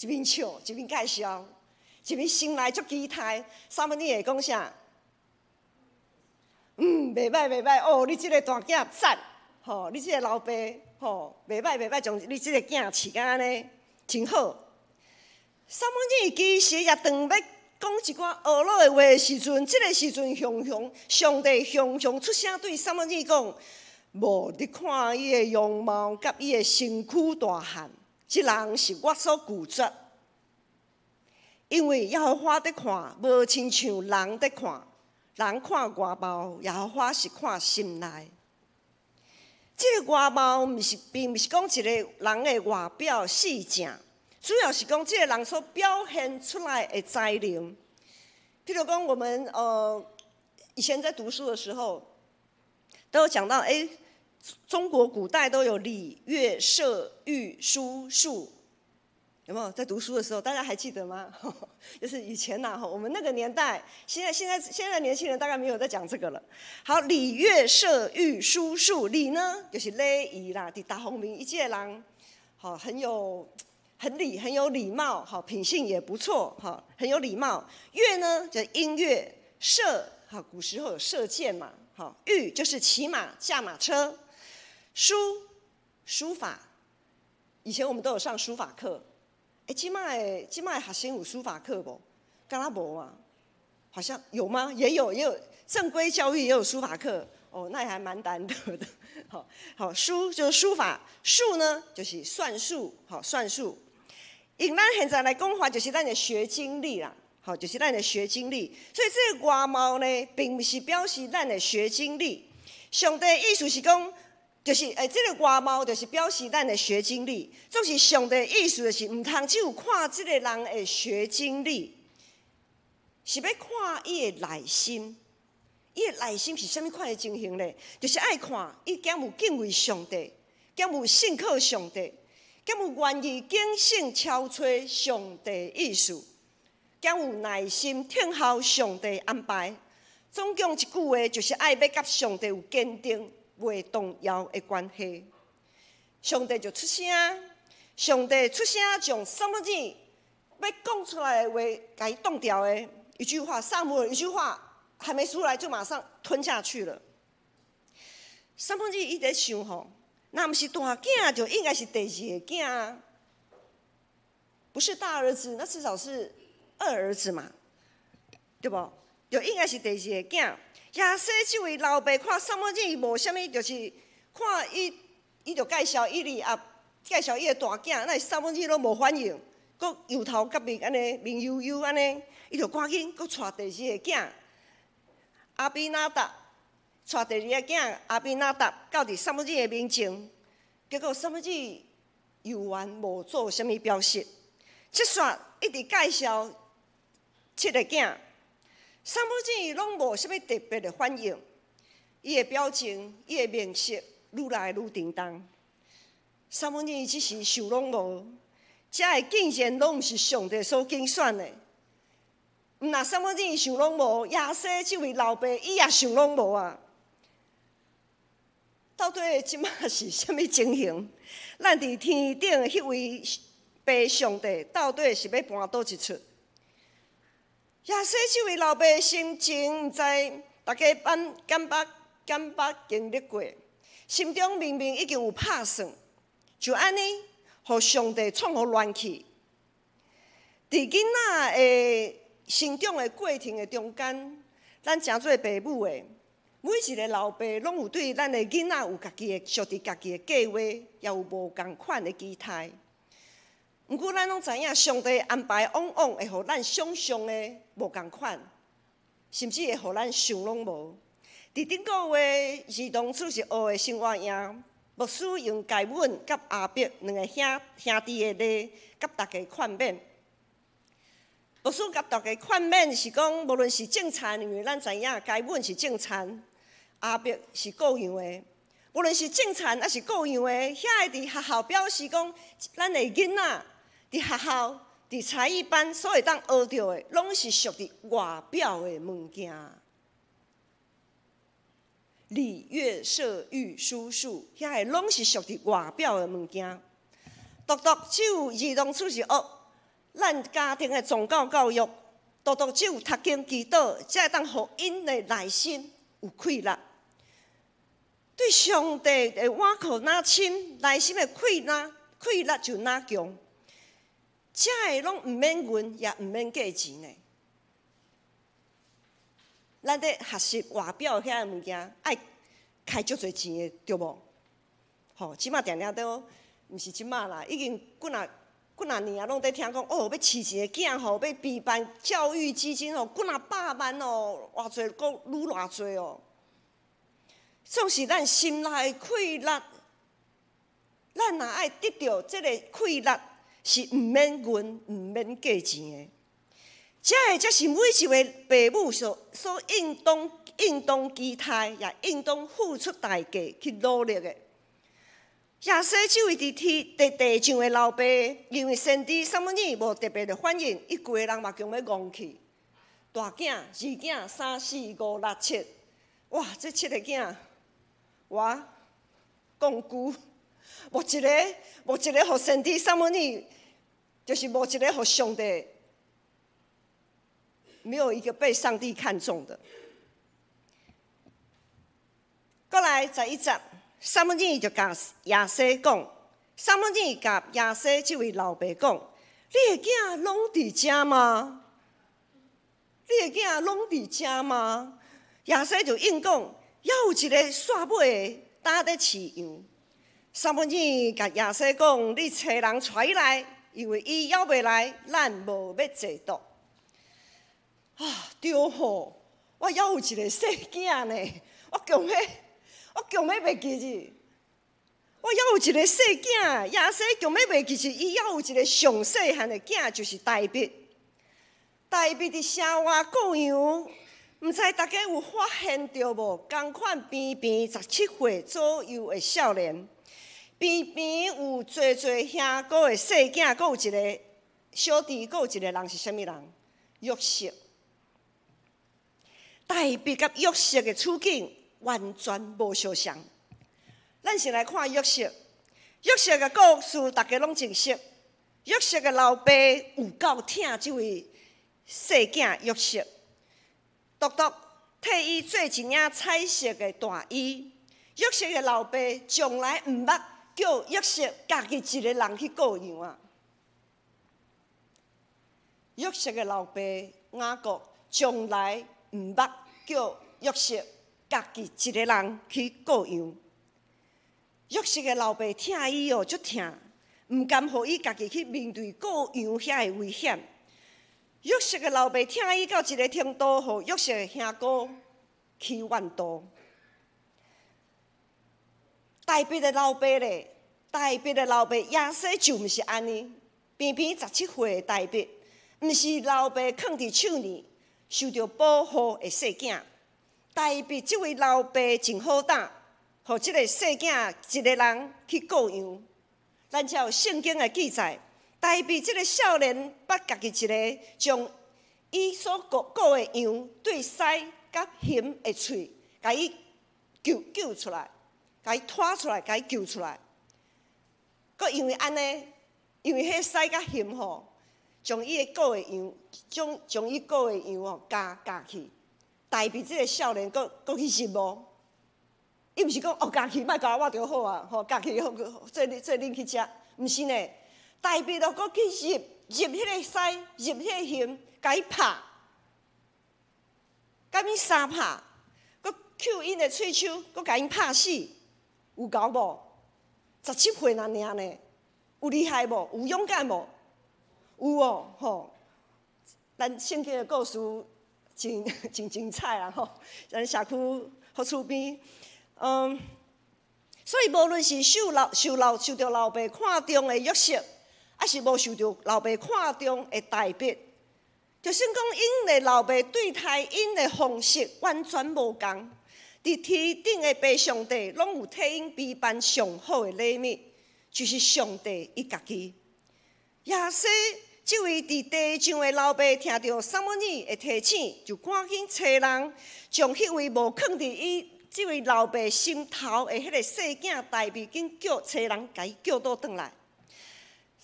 一面笑，一面介紹，一面心內足期待。撒母耳會講啥？嗯，袂䆀袂䆀哦，你這個大囝讚，吼，你這個老爸，吼，袂䆀袂䆀，將你這個囝飼甲按呢，真好。撒母耳其實也當欲講一寡呵咾的話的時陣，這個時陣雄雄上帝雄雄出聲對撒母耳講：無佇看伊的容貌佮伊的身軀大漢。這人是我所拒絕，因為耶和華佇看，無親像人佇看，人看外貌，耶和華是看心內。這個外貌毋是，並毋是講一個人的外表四正，主要是講這個人所表現出來的才能。譬如講，我們以前在讀書的時候，都有講到，欸，中國古代都有禮樂射御書數，有沒有？在讀書的時候，大家還記得嗎？就是以前吶，我們那個年代，現在年輕人大概沒有在講這個了。好，禮樂射御書數，禮呢就是禮儀啦，佇逐方面伊這個人，好很有很禮很有禮貌，好品性也不錯，哈很有禮貌。樂呢就音樂，射好古時候有射箭嘛，好御就是騎馬駕馬車。書書法，以前我們都有上書法課。欸，這擺的學生有書法課無？敢若無啊？好像有嗎？也有，也有正規教育也有書法課。哦，那也還蠻難得的。好，好書就是書法，數呢就是算術，好算術。用咱現在來講話，就是咱的學經歷啦。好，就是咱的學經歷。所以這個外貌呢，並毋是表示咱的學經歷。上帝意思是講，就是欸，這個外貌就是表示咱的學經歷。總是上帝意思就是，毋通只有看這個人的學經歷，是欲看伊的內心。伊的內心是啥物款的情形咧？就是愛看伊敢有敬畏上帝，敢有信靠上帝，敢有願意謹慎超揣上帝意思，敢有耐心等候上帝安排。總共一句話，就是愛欲佮上帝有堅定袂動搖的關係。上帝就出聲，上帝出聲將撒母耳欲講出來的話，共伊擋牢的。一句话，撒母耳一句话还没出来，就马上吞下去了。撒母耳伊咧想吼，若毋是大囝，就应该是第二个囝啊，不是大兒子，那至少是二兒子嘛，對無？就應該是第二個囝。耶西這位老爸看撒母耳無啥物，就是看伊，伊就介紹以利押，介紹伊的大囝，那撒母耳攏無反應，閣搖頭佮面按呢，面幽幽按呢，伊就趕緊閣帶第二个囝亞比拿達，帶第二个囝亞比拿達到佇撒母耳的面前，結果撒母耳猶原無做啥物表示，這煞一直介紹七個囝。撒母耳攏無啥物特別的反應，伊的表情、伊的面色愈來愈沉重。撒母耳這時想攏無，這个竟然攏毋是上帝所揀選的。毋若撒母耳想攏無，耶西這位老爸伊也想攏無啊。到底這馬是啥物情形？咱佇天頂的彼位父上帝到底是欲搬佗一出？耶西這位老爸心情，毋知大家敢敢捌敢捌經歷過，心中明明已經有拍算，就按呢，予上帝創予亂去。佇囡仔的成長的過程的中間，咱誠做爸母的，每一个老爸攏有對咱的囡仔有家己的屬佇家己的計劃，也有無仝款的期待。毋過咱攏知影，上帝安排往往會予咱想像的無仝款，甚至會予咱想攏無。佇頂個月兒童主日學的生活營，牧師用該隱佮亞伯兩个兄兄弟的例，佮大家勸勉。牧師佮大家勸勉是講，無論是種田，因為咱知影該隱是種田，亞伯是顧羊的。無論是種田抑是顧羊的，遐个佇學校表示講，咱的囡仔佇學校、佇才藝班所會當學著的，攏是屬佇外表的物件。禮樂射御書數，遐个攏是屬佇外表的物件。獨獨只有兒童主日學，咱家庭的宗教教育，獨獨只有讀經祈禱，才會當予𪜶的內心有快樂。對上帝的倚靠若深，內心的快樂，快樂就若強。這个攏毋免銀，也毋免價錢呢。咱咧學習外表遐个物件，愛開足濟錢的，對無？吼，這馬定定都，毋是這馬啦，已經幾若幾若年啊，攏佇聽講哦，欲飼一個囝吼，欲備辦教育基金吼，幾若百萬哦，偌濟，閣愈偌濟哦。總是咱心內的快樂，咱若愛得著這個快樂，是毋免銀、毋免價錢的。這个才是每一个爸母所所應當應當期待，也應當付出代價去努力的。耶西這位佇天佇地上的老爸，因為先知撒母耳無特別的反應，伊規个人嘛強欲戇去。大囝、二囝、三四五六七，哇！這七个囝，我講句，無一個，無一個予先知撒母耳，就是無一個予上帝，沒有一個被上帝看中的。過來11節，撒母耳就共耶西講，撒母耳共耶西這位老爸講：你的囝攏佇遮嗎？你的囝攏佇遮嗎？耶西就應講，猶有一个煞尾的，呾咧飼羊。撒母耳共耶西講：你揣人帶伊來，因為伊猶未來，咱無欲坐桌。啊，對吼，我猶有一个細囝呢，我強欲，我強欲袂記得。我猶有一个細囝，耶西強欲袂記得，伊猶有一个上細漢的囝，就是大衛。大衛佇城外顧羊，毋知大家有發現著無？仝款邊邊17歲左右的少年，邊邊有濟濟兄哥的細囝，閣有一个小弟，閣有一个人是啥物人？約瑟。大衛佮約瑟的處境完全無相像。咱先來看約瑟，約瑟的故事大家攏真熟。約瑟的老爸有夠疼這位细囝约瑟，独独替伊做一领彩色的大衣。约瑟的老爸从來毋捌叫約瑟家己一个人去顧羊啊。約瑟的老爸雅各從來毋捌叫約瑟家己一个人去顧羊。約瑟的老爸疼伊哦，足疼，毋甘予伊家己去面對顧羊遐的危險。約瑟的老爸疼伊到一个程度，予約瑟的兄哥起怨妒。大衛的老爸咧，大衛的老爸耶西就毋是按呢，平平17歲的大衛，毋是老爸囥佇手裡受著保護的細囝。大衛這位老爸真好膽，予這个細囝一个人去顧羊。咱才有聖經的記載，大衛這个少年捌家己一个將伊所顧顧的羊對獅佮熊的喙，共伊救出來。共伊拖出來，共伊救出來。閣因為按呢，因為彼獅佮熊吼，將伊的顧的羊，將伊顧的羊吼，咬咬去。大衛這个少年閣閣去入無？伊毋是講哦，咬去莫咬我就好啊，吼，咬去好，做恁去食，毋是呢。大衛就閣去入入彼個獅，入彼个熊，共伊拍，共伊相拍，閣抾𪜶的喙鬚，閣共𪜶拍死。有夠無？17歲爾爾呢，有厲害無？有勇敢無？有哦，吼！咱聖經的故事真真精彩啦，吼！咱社區好厝邊，所以無論是受著老爸看重的約瑟，抑是無受著老爸看重的大衛，就算講𪜶的老爸對待𪜶的方式完全無仝。佇天頂的父上帝，攏有替𪜶備辦上好的禮物，就是上帝伊家己。耶西這位佇地上的老爸聽著撒母耳的提醒，就趕緊差人將彼位無囥佇伊這位老爸心頭的彼个細囝大衛，緊叫差人共伊叫倒轉來。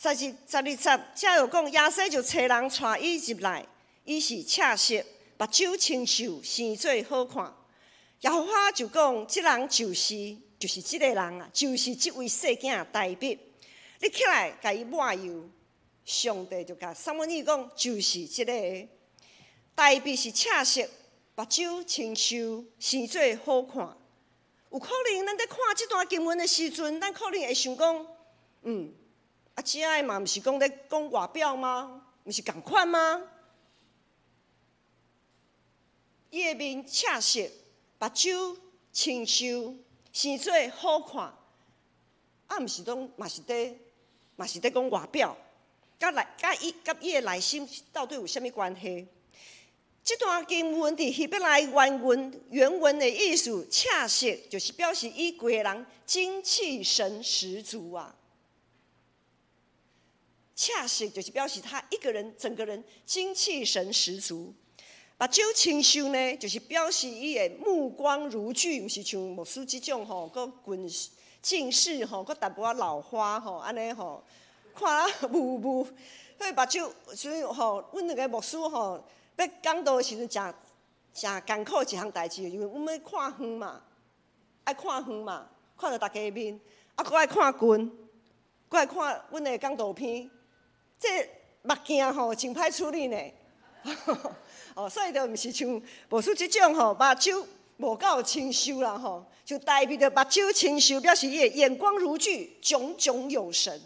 12節，才有講耶西就差人帶伊入來，伊是赤色，目睭清秀，生做好看。耶和華就講：這人就是這个人啊，就是這位細囝大衛。你起來，共伊抹油。上帝就共撒母耳講，就是這个。大衛是赤色，目睭清秀，生做好看。有可能咱佇看這段經文的時陣，咱可能會想講：啊，這个嘛，毋是講咧講外表嗎？毋是仝款嗎？伊的面赤色，目睭清秀，生做好看，啊，毋是講嘛是佇講外表，佮伊的內心到底有啥物關係？這段經文佇希伯來原文的意思，赤色就是表示伊規个人精氣神十足啊。赤色就是表示他一個人整個人精氣神十足。目睭清秀呢，就是表示伊的目光如炬，毋是像牧師這種吼，閣近視吼，閣淡薄仔老花吼，按呢吼，看啊霧霧。所以目睭，所以吼，阮兩个牧師吼，欲講道的時陣，誠誠艱苦一項代誌，因為阮欲看遠嘛，愛看遠嘛，看著大家的面，啊，閣愛看近，閣愛看阮的講道片，這目鏡吼真歹處理呢。哦，所以就毋是像牧師這種吼，目睭無夠清秀啦吼，就代表著目睭清秀，表示伊的眼光如炬，炯炯有神，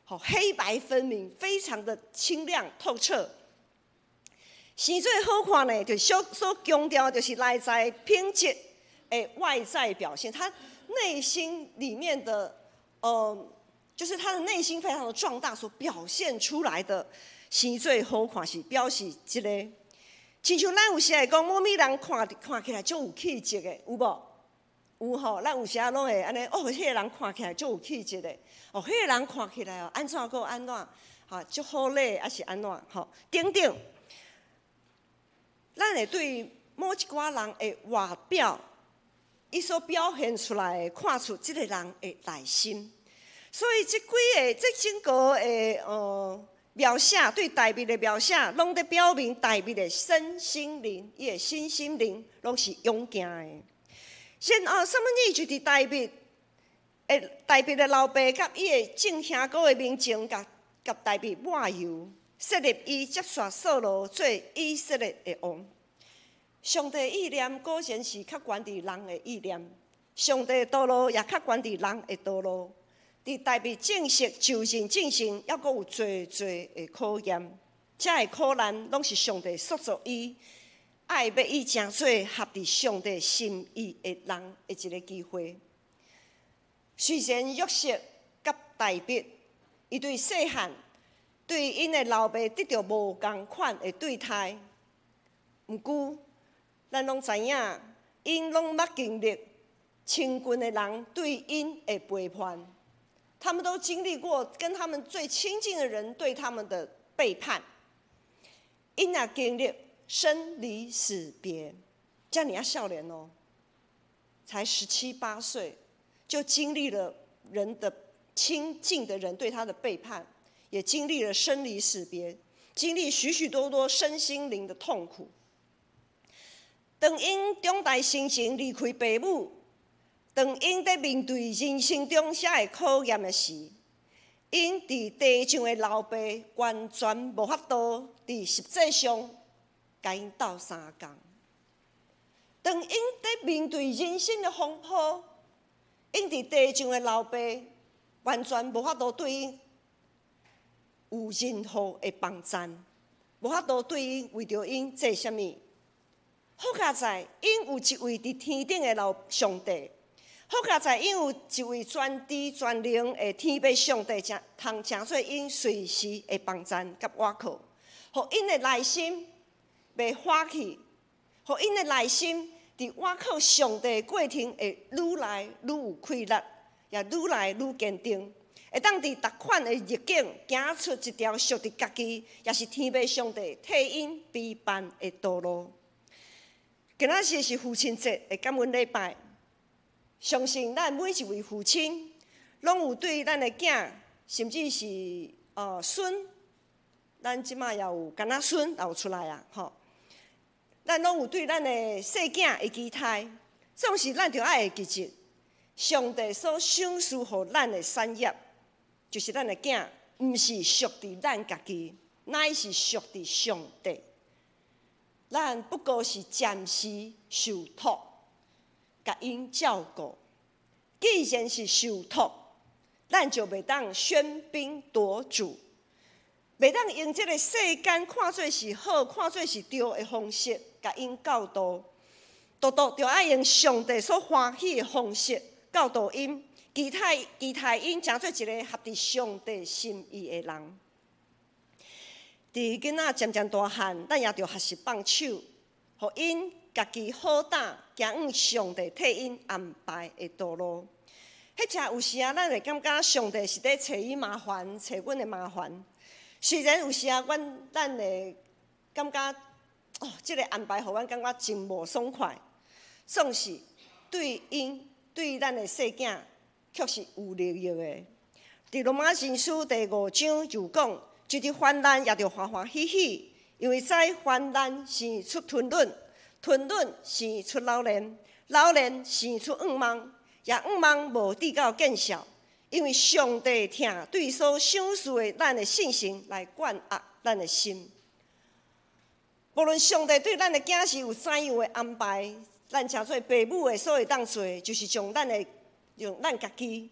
吼，黑白分明，非常的清亮透徹。生做好看呢，就所強調就是內在品質的外在表現，他內心裡面的，就是他的內心非常的壯大，所表現出來的。生做好看是表示這個，親像咱有時會講，某物人看起來足有氣質的，有無？有吼，咱有時仔攏會按呢，哦，彼个人看起來足有氣質的，哦，彼个人看起來哦，按怎閣按怎，吼，足好禮，抑是按怎，吼，等等。咱會對某一寡人的外表，伊所表現出來的，看出這個人的內心。所以這幾个，這整個的，描寫對大衛的描寫，攏佇表明大衛的身心靈，伊的身心靈攏是勇健的。然後，撒母耳就佇大衛的老爸佮伊的眾兄哥的面前，共共大衛抹油，設立伊接續掃羅做以色列的王。上帝意念果然是較懸佇人的意念，上帝道路也較懸佇人的道路。佇大衛正式就任進前，猶閣有濟濟的考驗，這个苦難攏是上帝塑造伊，愛欲伊成做合佇上帝心意的人的一個機會。雖然約瑟佮大衛，伊對細漢對𪜶的老爸得著無仝款的對待，毋過咱攏知影，𪜶攏捌經歷親近的人對𪜶的背叛。他們都經歷過跟他們最親近的人對他們的背叛，𪜶也經歷生離死別，遮爾仔少年哦，才十七八歲，就經歷了人的親近的人對他的背叛，也經歷了生離死別，經歷許許多多身心靈的痛苦。當𪜶長大成人離開爸母，當𪜶佇面對人生中遮个考驗的時，𪜶佇地上的老爸完全無法度佇實際上共𪜶鬥相共。當𪜶佇面對人生的風波，𪜶佇地上的老爸完全無法度對𪜶有任何的幫贊，無法度對𪜶為著𪜶做啥物。好佳哉𪜶有一位佇天頂的老上帝。好佳哉𪜶有一位全知全能的天父上帝，成通成做𪜶隨時的幫贊佮倚靠，予𪜶的內心袂灰去，予𪜶的內心佇倚靠上帝的過程會愈來愈有氣力，也愈來愈堅定，會當佇逐款的逆境行出一條屬佇家己，也是天父上帝替𪜶預辦的道路。今仔日是父親節的感恩禮拜。相信咱每一位父親，攏有對咱的囝，甚至是孫，咱這馬也有囡仔孫也有出來啊，吼！咱攏有對咱的細囝的期待，總是咱著愛會記得，上帝所賞賜予咱的產業，就是咱的囝，毋是屬佇咱家己，乃是屬佇上帝。咱不過是暫時受託，共𪜶照顧。既然是受託，咱就袂當喧賓奪主，袂當用這个世間看做是好、看做是對的方式，共𪜶教導。獨獨著愛用上帝所歡喜的方式教導𪜶，期待期待𪜶成做一个合佇上帝心意的人。佇囡仔漸漸大漢，咱也著學習放手，予𪜶家己好膽行往上帝替𪜶安排的道路。彼時有時啊，咱會感覺上帝是佇揣伊麻煩，揣阮的麻煩。雖然有時啊，阮咱會感覺哦，這个安排予阮感覺真無爽快，總是對𪜶對咱的細囝，卻是有利益的。佇羅馬前書第五章就講，就佇患難也著歡歡喜喜，因為知患難生出吞忍，吞忍生出老練，老練生出向望，也向望無至到見笑，因為上帝疼對所賞賜的咱的信心來灌壓咱的心。無論上帝對咱的囝兒有怎樣的安排，咱成做爸母的所會當做的，就是將咱的用咱家己，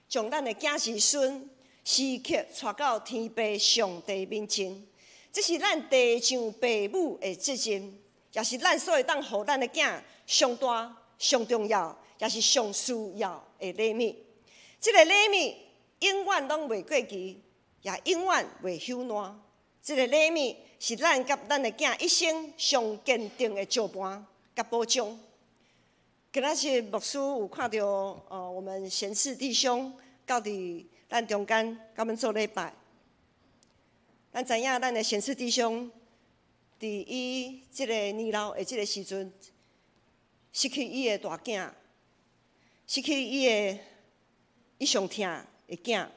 將咱的囝兒孫時刻帶到天父上帝面前。這是咱地上爸母的責任，也是咱所會當予咱的囝上大、上重要，也是上需要的禮物。這个禮物永遠攏袂過期，也永遠袂朽爛。這个禮物是咱佮咱的囝一生上堅定的石盤佮保障。今仔日牧師有看著，我們賢士弟兄到佇咱中間，佮阮做禮拜。咱知影，咱的賢士弟兄佇伊這个年老的這个時陣，失去伊的大囝，失去伊的伊上疼的囝。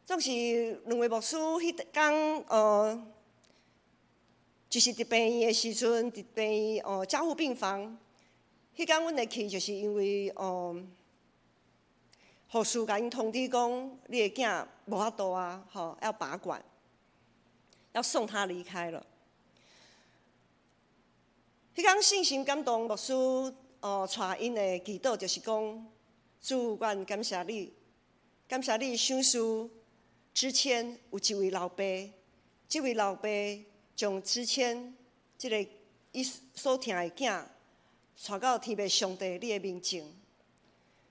總是兩位牧師彼工，就是佇病院的時陣，佇病院加護病房，彼工阮會去，就是因為護士共𪜶通知講，你的囝無法度啊，吼，要拔管，要送他離開了。彼工聖神感動牧師，帶𪜶的祈禱就是講，主，阮感謝你，感謝你賞賜之前有一位老爸，這位老爸將之前這个伊所疼的囝帶到天父上帝你的面前。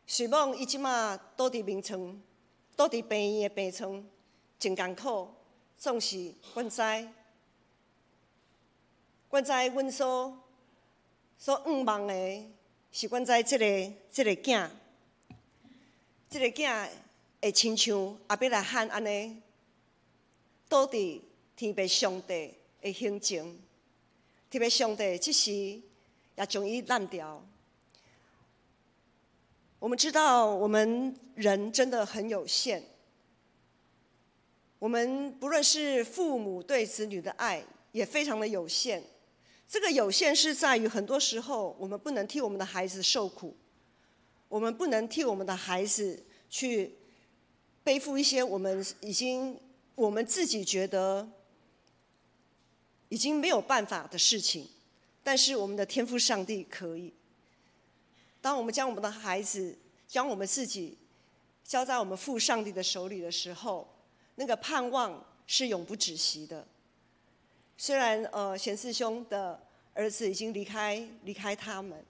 雖罔伊這馬倒佇眠床，倒佇病院的病床，真艱苦，總是阮知，阮知阮所向望的是阮知這个囝，這个囝會親像亞伯拉罕按呢，倒佇天父上帝的胸前，天父上帝這時也將伊攬牢。我們知道，我們人真的很有限。我們不論是父母對子女的愛，也非常的有限。這個有限是在於很多時候，我們不能替我們的孩子受苦，我們不能替我們的孩子去背負一些我們自己覺得已經沒有辦法的事情。但是我們的天父上帝可以。當我們將我們的孩子，將我們自己交在我們父上帝的手裡的時候，那個盼望是永不止息的。雖然賢師兄的兒子已經離開他們，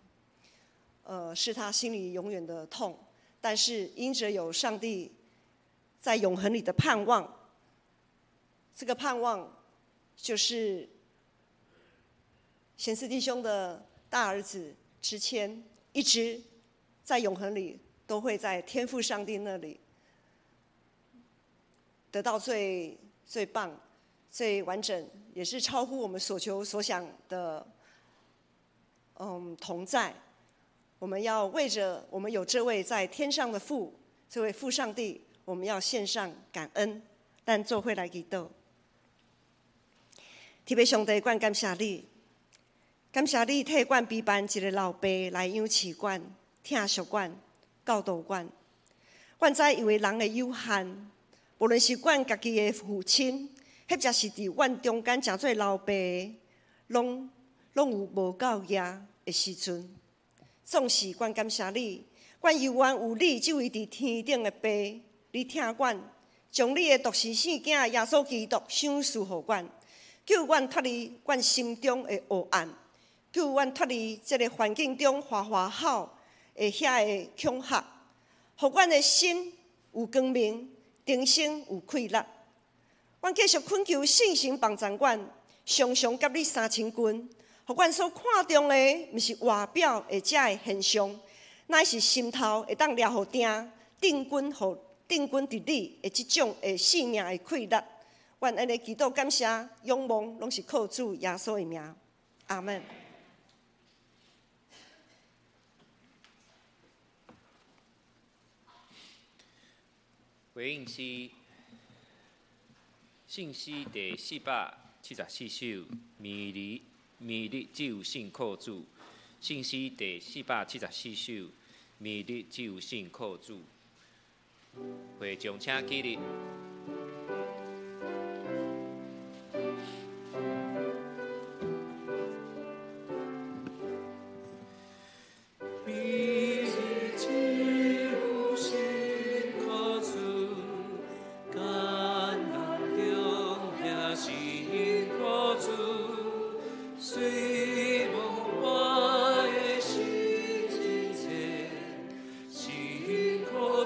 是他心裡永遠的痛。但是因着有上帝在永恆裡的盼望，這個盼望就是賢師弟兄的大兒子之謙，一直在永恆裡都會在天父上帝那裡得到最最棒、最完整，也是超乎我們所求所想的，同在。我們要為著我們有這位在天上的父，這位父上帝，我們要獻上感恩。咱做伙來祈禱，天父上帝，阮感謝你，感謝你替阮備辦一个老爸來養飼阮、疼惜阮、教導阮。阮知因為人的有限，無論是阮家己的父親，或者是佇阮中間誠濟老爸，攏有無夠額的時陣。總是阮感謝你，阮猶原有你這位佇天頂的爸，你疼阮，將你的獨生聖囝耶穌基督賞賜予阮，救阮脫離阮心中的黑暗，救阮脫離這个環境中嘩嘩吼的遐个恐嚇，予阮的心有光明，重生有氣力。阮繼續懇求聖神幫助阮，常常佮你相親近，予阮所看重的，毋是外表的這个現象，乃是心頭會當掠予定，定根佇你的這種的生命的氣力。阮按呢祈禱感謝，仰望，攏是靠主耶穌的名。阿們。回應是信詩第474首，明日明日只有信靠主。信詩第474首，明日只有信靠主。會眾請起立。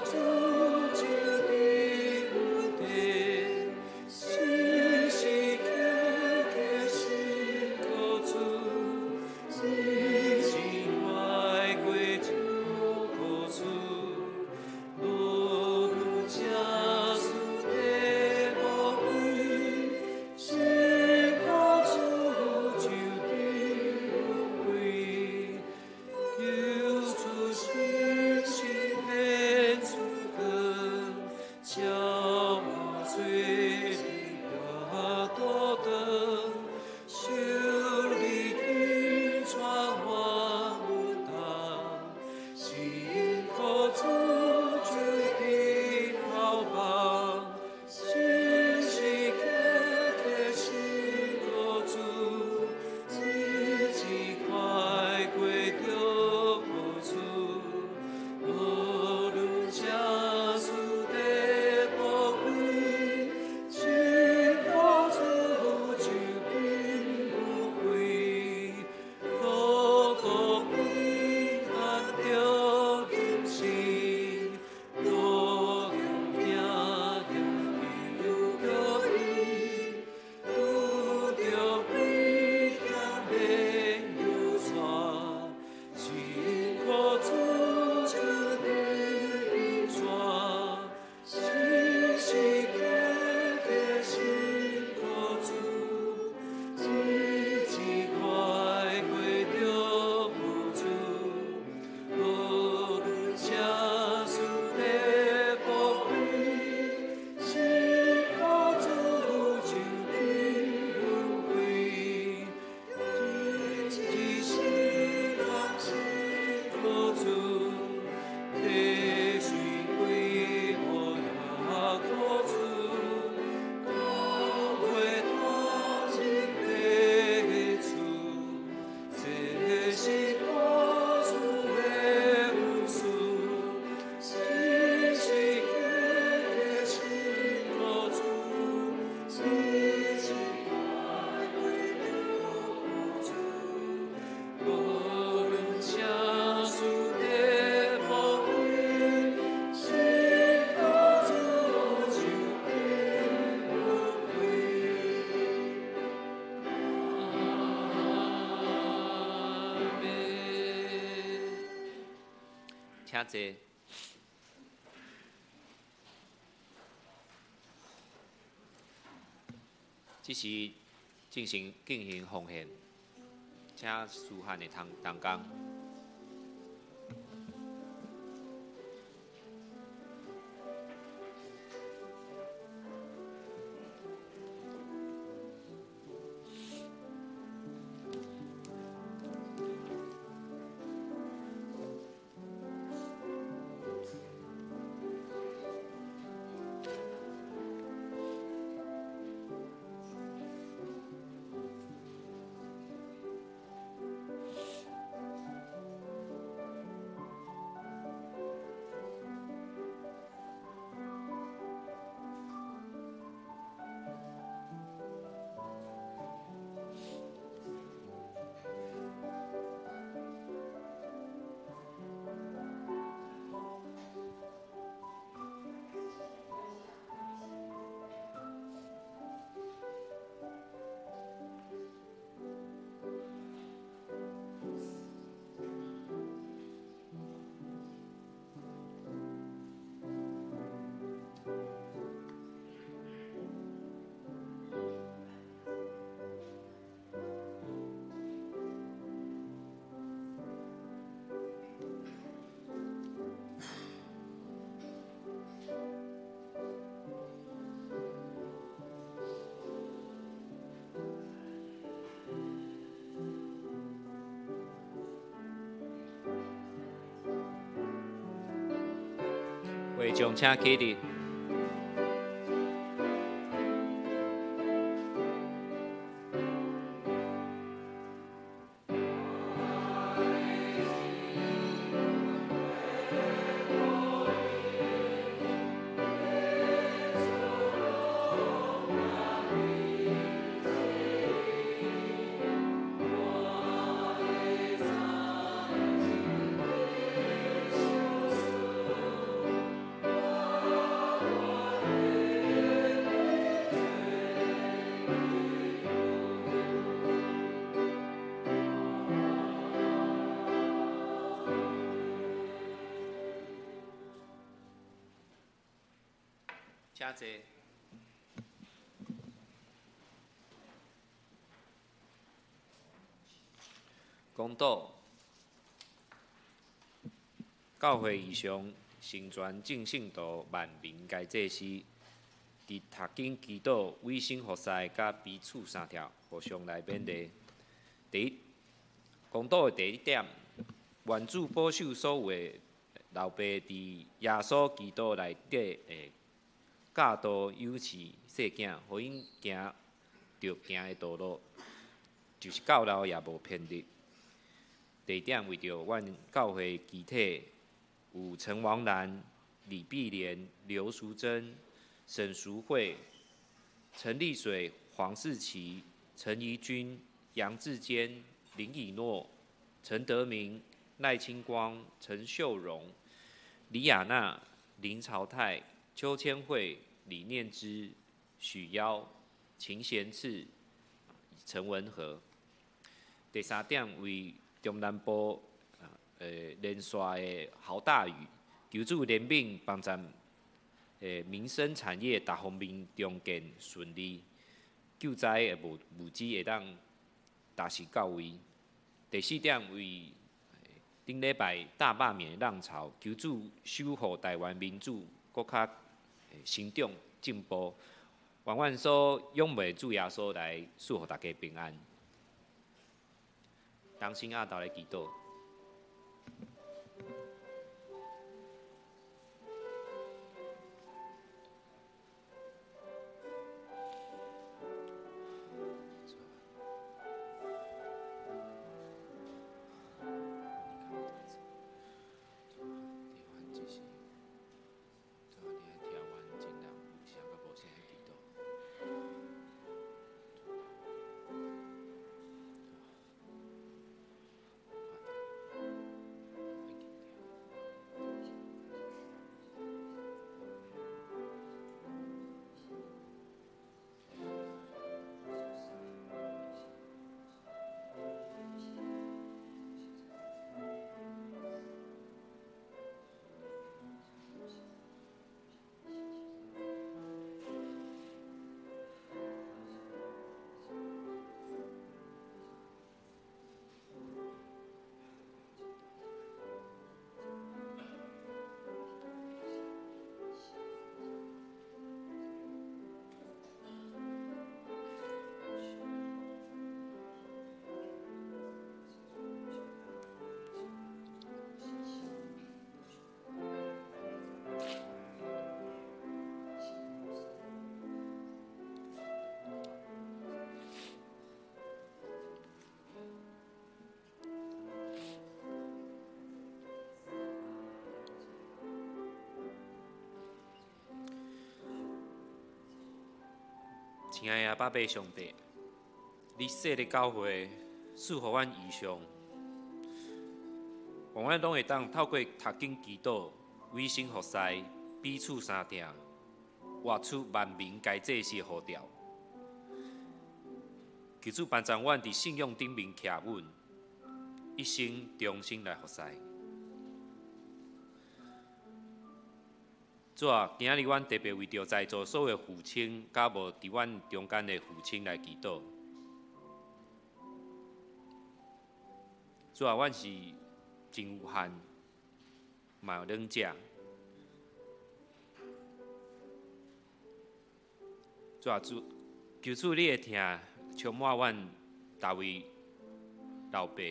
主就請坐。這時進行奉獻，請書漢的同工。會眾請起立。請坐。公道，教會異象成全眾聖徒萬民該祭司，佇讀經祈禱、委身服侍，佮彼此相疼，互相來勉勵。第一，公道的第一點，願主保守所有的老爸佇耶穌基督內底的教導養飼細囝，予𪜶行著行的道路，就是教老也無偏離。第二點，為著阮教會肢體有陳王蘭、李碧蓮、劉淑珍、沈淑惠、陳麗水、黃世奇、陳怡君、楊志堅、林以諾、陳德明、賴清光、陳秀榮、李亞娜、林朝泰、邱千惠、李念之、許耀、秦賢賜、陳文和。第三點，為中南部連續的豪大雨，求主憐憫幫助民生產業各方面重建順利，救災的物資會當達時到位。第四點，為頂禮拜大罷免的浪潮，求主守護台灣民主，閣較成長進步。願阮所仰慕的主耶穌來賜予大家平安。同心阿頭來祈禱。親愛的阿爸父上帝，你設立教會，賜予阮異象，願阮攏會當透過讀經祈禱、委身服侍、彼此相疼，活出萬民皆祭司的呼召。求主幫助阮佇信仰頂面徛穩，一生忠心來服侍。主啊，今仔日阮特別為著在座所有父親，佮無佇阮中間的父親來祈禱。主啊，阮是真有限，嘛有軟弱。主啊，主，求主你的疼充滿阮逐位老爸。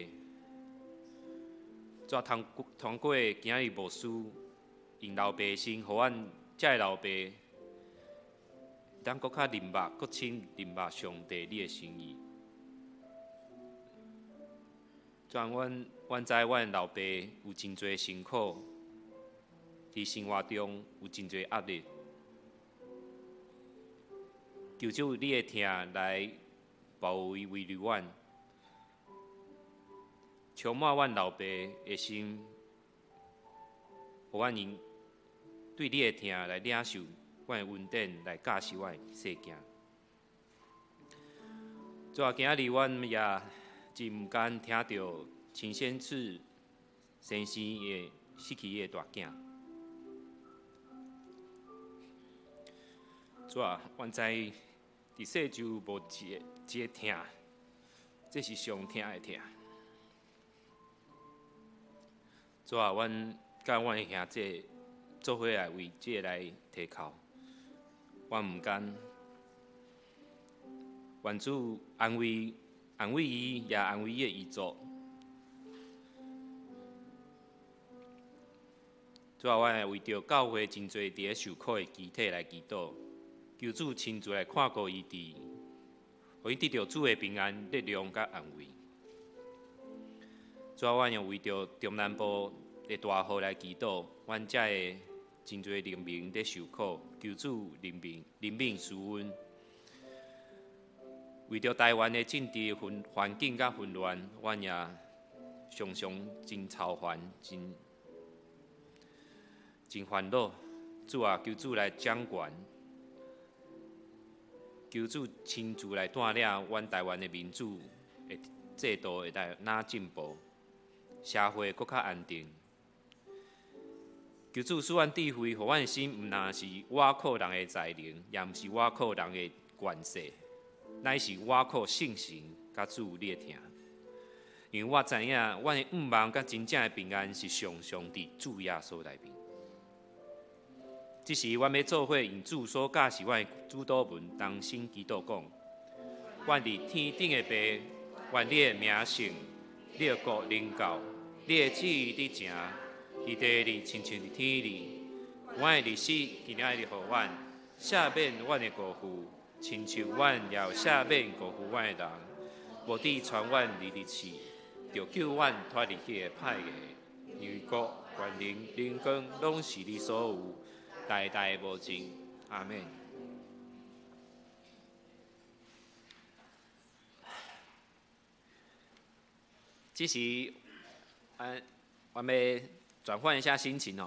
主啊，通過今仔日牧師用老爸的心，予阮遮个老爸，當閣較明白、閣深明白上帝你的心意。主啊，阮知阮的老爸有真濟辛苦，佇生活中有真濟壓力。求主你的疼來包圍圍繞阮，充滿阮老爸的心，予阮因對你的疼來領受阮的恩典，來教示阮的細囝。主啊，今仔日阮也真毋甘聽著陳先賜先生的失去伊的大囝。主啊，阮知佇世上無一個疼，這是上疼的疼。主啊，阮佮阮的兄弟做伙來為這個來提哭，阮毋甘。願主安慰安慰伊，也安慰伊的遺族。主啊，阮會為著教會真濟佇咧受苦的肢體來祈禱，求主親自來看顧伊佇，予伊得著主的平安、力量佮安慰。主啊，阮也為著中南部的大雨來祈禱，阮遮的真濟人民佇受苦，求主憐憫、憐憫施恩。為著台灣的政治環境佮混亂，阮也常常真操煩、真煩惱。主啊，求主來掌權，求主親自來帶領阮台灣的民主的制度會來哪進步，社會閣較安定。求主賜阮智慧，予阮的心毋但是倚靠人的才能，也毋是倚靠人的權勢，乃是倚靠聖神佮主你的疼。因為我知影，阮的向望佮真正的平安是常常佇主耶穌內面。這時，阮欲做伙用主所教示阮的主禱文，同聲祈禱講：阮佇天頂的父，願你的名聖，你的國臨到，你的旨意佇成，佇地裡親像佇天裡。阮的日子今仔日予阮，赦免阮的過犯，親像阮也有赦免過犯阮的人，無致傳阮入去試，著救阮脫離彼个歹的。因為國、權能、榮光，攏是你所有，代代無盡。阿們。這時，我們轉換一下心情哦。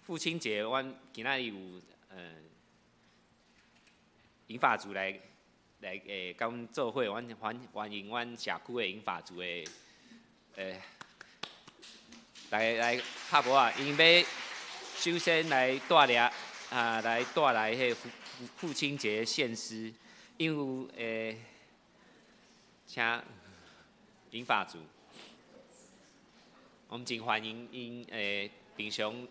父親節，阮今仔日有銀髮族來佮阮做伙，阮歡迎阮社區的銀髮族的來拍波仔，𪜶欲首先來帶領啊，來帶來彼父親節獻詩，因為請銀髮族，我們真歡迎𪜶平常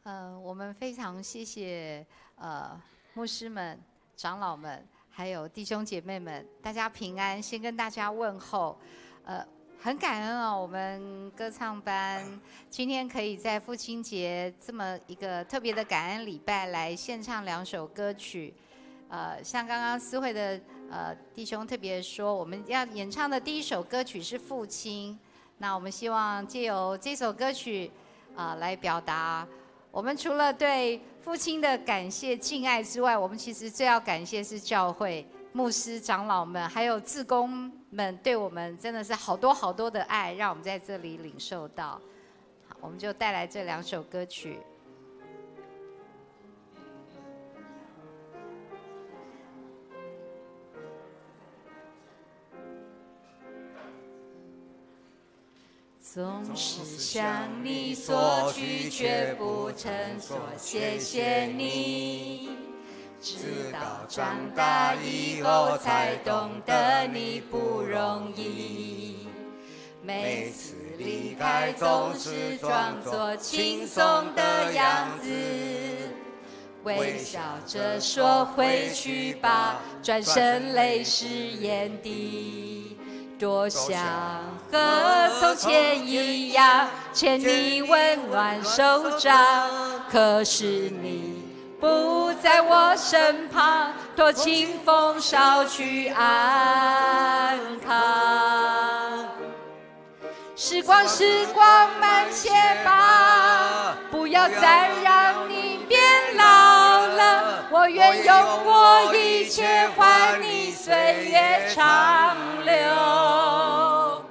我们非常谢谢牧师们、长老们，还有弟兄姐妹们，大家平安。先跟大家问候，很感恩哦，我们歌唱班今天可以在父亲节这么一个特别的感恩礼拜来献唱两首歌曲。像刚刚思慧的弟兄特别说，我们要演唱的第一首歌曲是《父亲》，那我们希望借由这首歌曲来表达，我们除了对父亲的感谢敬爱之外，我们其实最要感谢是教会牧师长老们，还有志工们对我们真的是好多好多的爱，让我们在这里领受到。好，我们就带来这两首歌曲。总是向你索取，却不曾说谢谢你。直到长大以后，才懂得你不容易。每次离开，总是装作轻松的样子，微笑着说回去吧，转身泪湿眼底。多想和从前一样，牵你温暖手掌，可是你不在我身旁，托清风捎去安康。时光，时光慢些吧，不要再让你变老了。我愿用我一切换你岁月长留。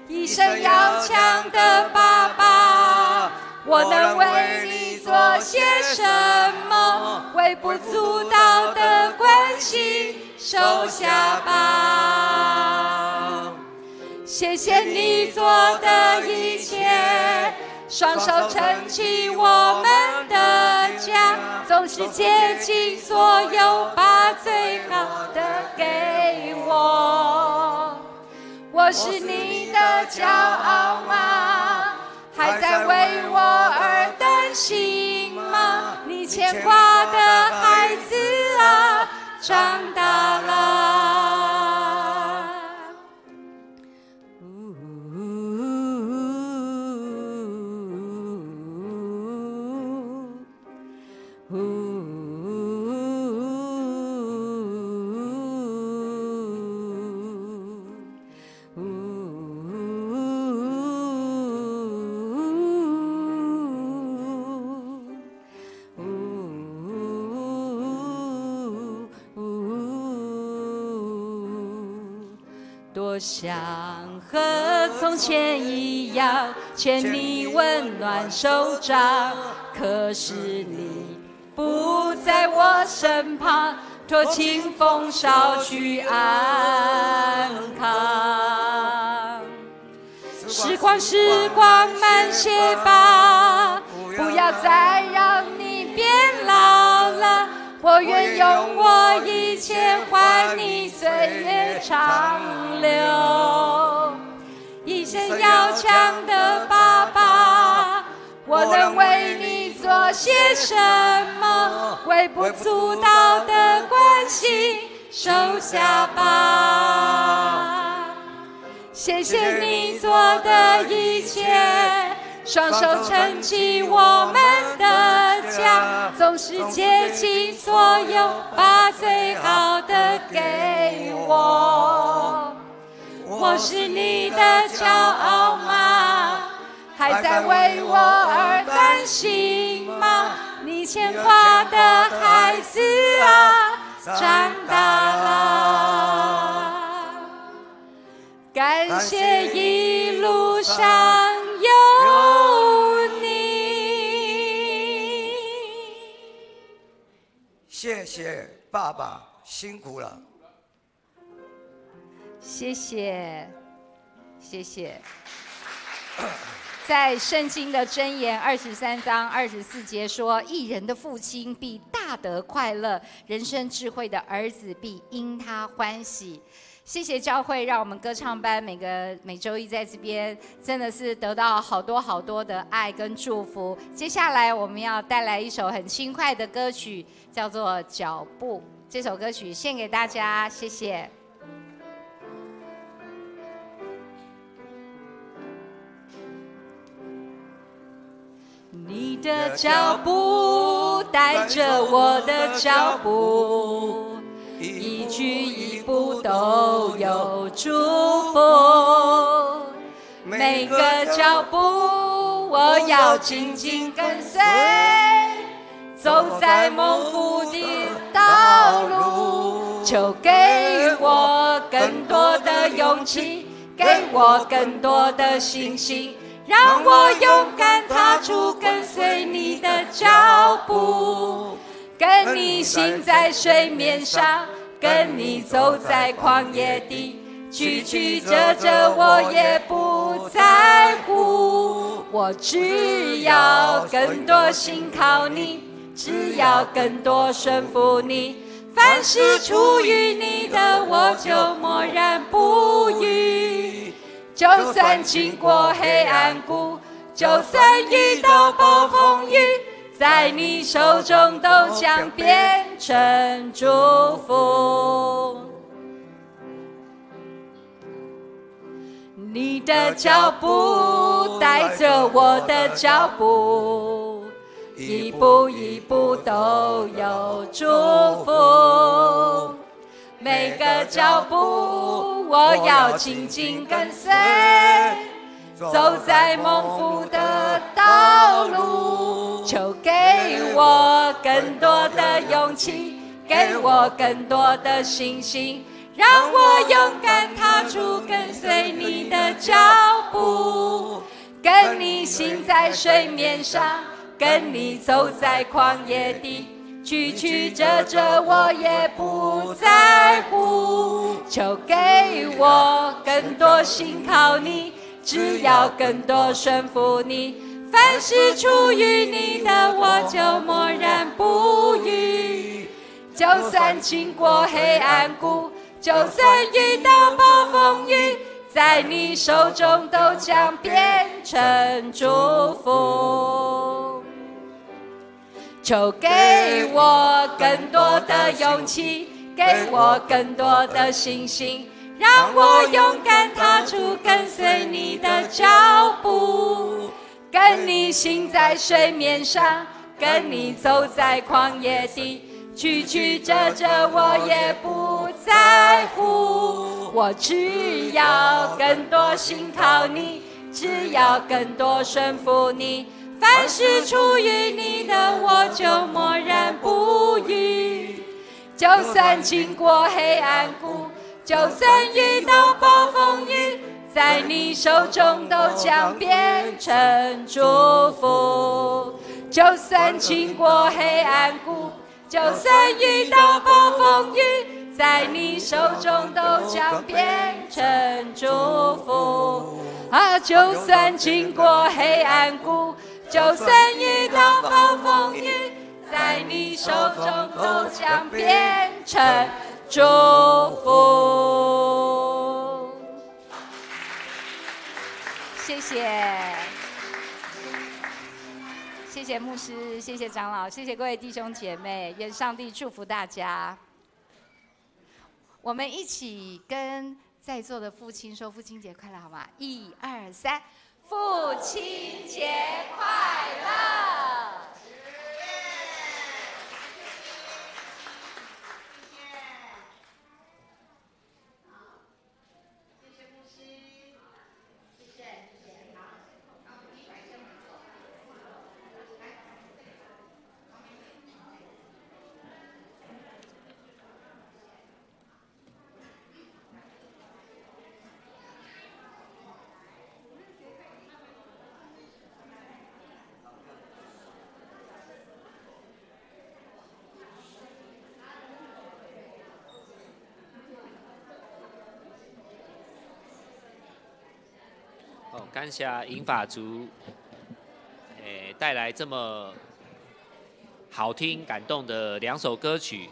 一生要强的爸爸，我能为你做些什么？微不足道的关心，收下吧。谢谢你做的一切，双手撑起我们的家，总是竭尽所有把最好的给我。我是你的骄傲吗？还在为我而担心吗？你牵挂的孩子啊，长大了。多想和从前一样，牵你温暖手掌，可是你不在我身旁，托清风捎去安康。时光，时光慢些吧，不要再让你变老了。我愿用我一切换你岁月长留。一生要强的爸爸，我能为你做些什么？微不足道的关心，收下吧。谢谢你做的一切，双手撑起我们的家，总是竭尽所有把最好的给我。我是你的骄傲吗？还在为我而担心吗？你牵挂的孩子啊，长大了。感谢一路上有你。谢谢爸爸，辛苦了。谢谢，谢谢。在圣经的箴言23章24节说：“义人的父亲必大得快乐，人生智慧的儿子必因他欢喜。”谢谢教会，让我们歌唱班每周一在这边，真的是得到好多好多的爱跟祝福。接下来我们要带来一首很轻快的歌曲，叫做《脚步》。这首歌曲献给大家，谢谢。你的脚步带着我的脚步，一举一步都有祝福。每个脚步我要紧紧跟随，走在蒙福的道路。求给我更多的勇气，给我更多的信心，让我勇敢踏出跟随你的脚步，跟你行在水面上，跟你走在旷野地，曲曲折折我也不在乎。我只要更多信靠你，只要更多顺服你，凡是出于你的，我就默然不语。就算经过黑暗谷，就算遇到暴风雨，在你手中都将变成祝福。你的脚步带着我的脚步，一步一步都有祝福。每个脚步我要紧紧跟随，走在蒙福的道路。求给我更多的勇气，给我更多的信心，让我勇敢踏出跟随你的脚步，跟你行在水面上，跟你走在旷野地，曲曲折折我也不在乎。求给我更多信靠你，只要更多顺服你，凡是出于你的，我就默然不语。就算经过黑暗谷，就算遇到暴风雨，在你手中都将变成祝福。求给我更多的勇气，给我更多的信心，让我勇敢踏出跟随你的脚步，跟你行在水面上，跟你走在旷野地，曲曲折折我也不在乎。我只要更多信靠你，只要更多顺服你，凡是出于你的，我就默然不语。就算经过黑暗谷，就算遇到暴风雨，在你手中都将变成祝福。就算经过黑暗谷，就算遇到暴风雨，在你手中都将变成祝福。啊，就算经过黑暗谷，就算遇到暴风雨，在你手中都将变成祝福。谢谢，谢谢牧师，谢谢长老，谢谢各位弟兄姐妹，愿上帝祝福大家。我们一起跟在座的父亲说父亲节快乐，好吗？一二三，父亲节快乐！感谢银发族，带来这么好听、感动的两首歌曲。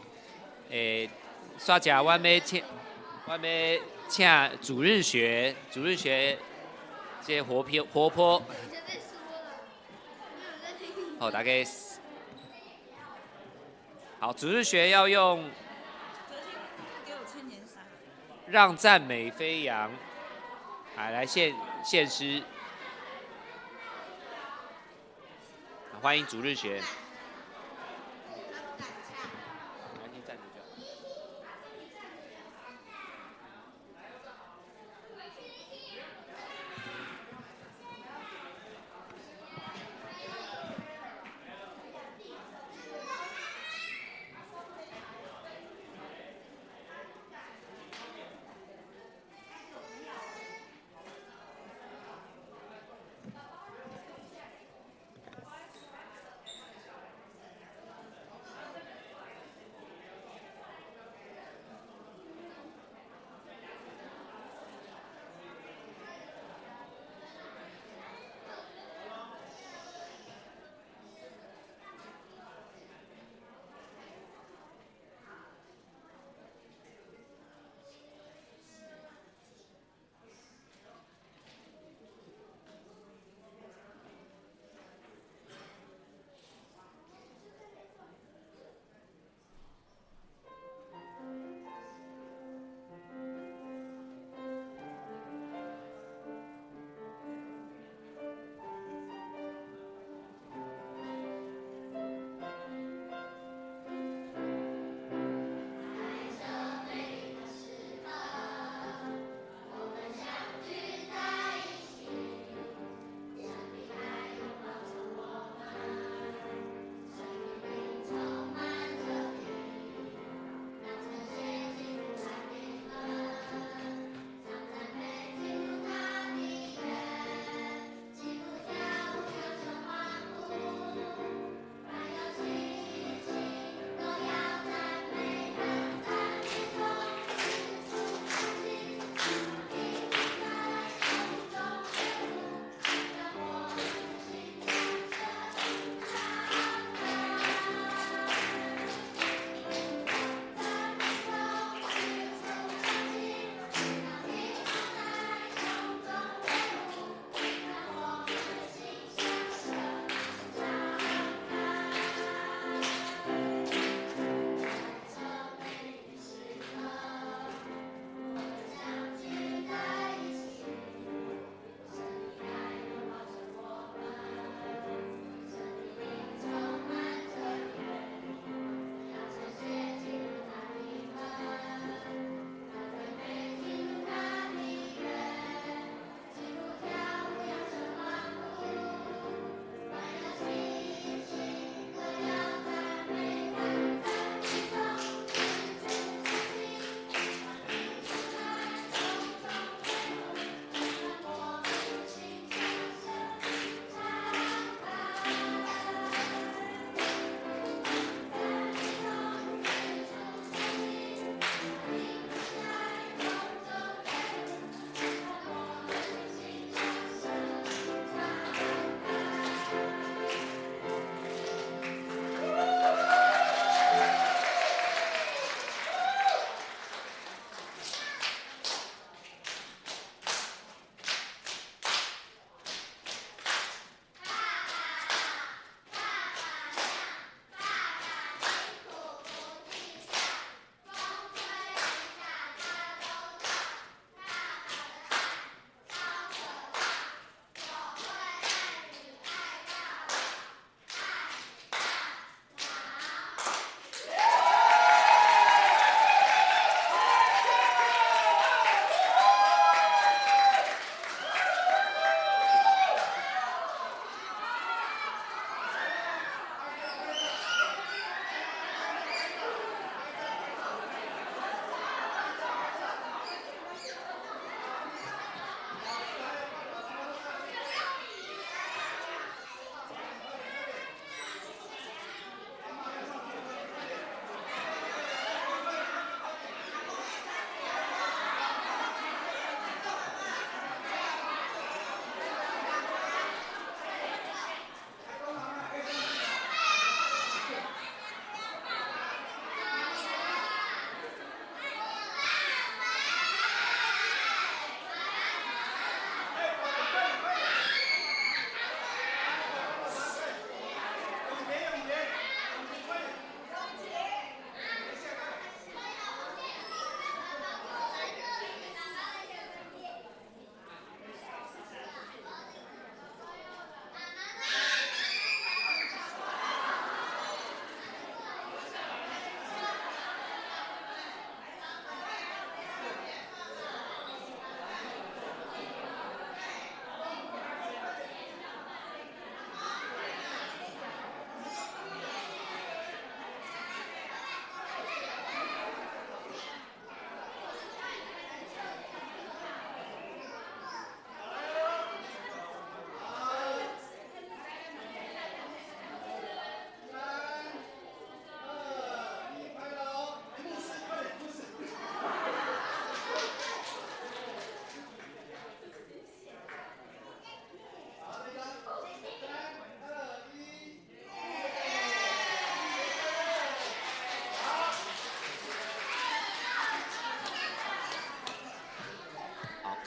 煞食，阮要请，我欲請主日學，主日學這活潑活潑。好，大家好，主日學要用讓讚美飛揚，來獻獻詩，歡迎主日學。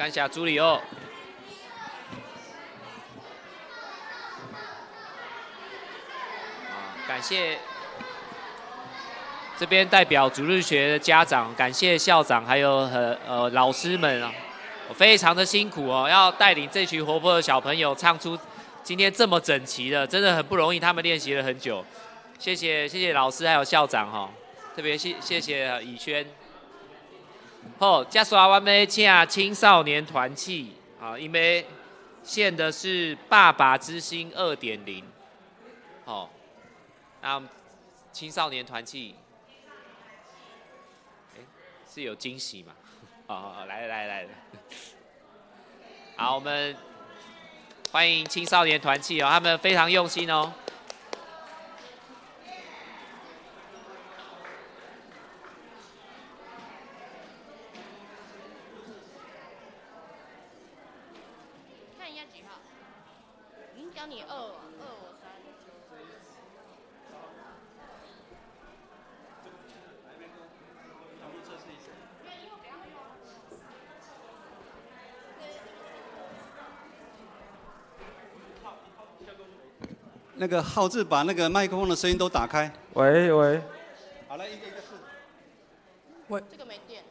感谢朱里奥。感谢这边代表主日学的家长，感谢校长还有老师们啊，非常的辛苦哦，要带领这群活泼的小朋友唱出今天这么整齐的，真的很不容易，他们练习了很久。谢谢谢谢老师还有校长哈，特别谢谢以轩。好，接下来我们请青少年团契啊，因为献的是《爸爸之心2.0》。好，那青少年团契，哎，是有惊喜吗？好，来来来，好，我们欢迎青少年团契哦，他们非常用心哦。看一下几号？嗯，教你2、2、3。那个浩志把那个麦克风的声音都打开。喂喂。好了，一个一个试。喂。这个没电。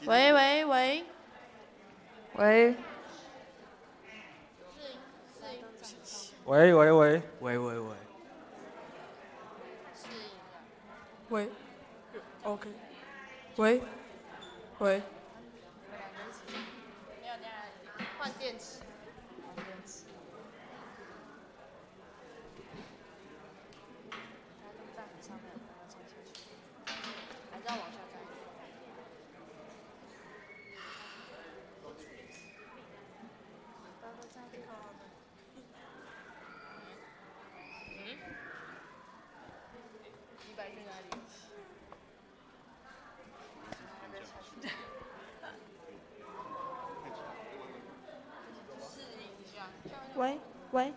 喂喂喂。喂。喂喂喂。喂喂喂。喂。OK。喂。喂。没有，换电池。喂喂。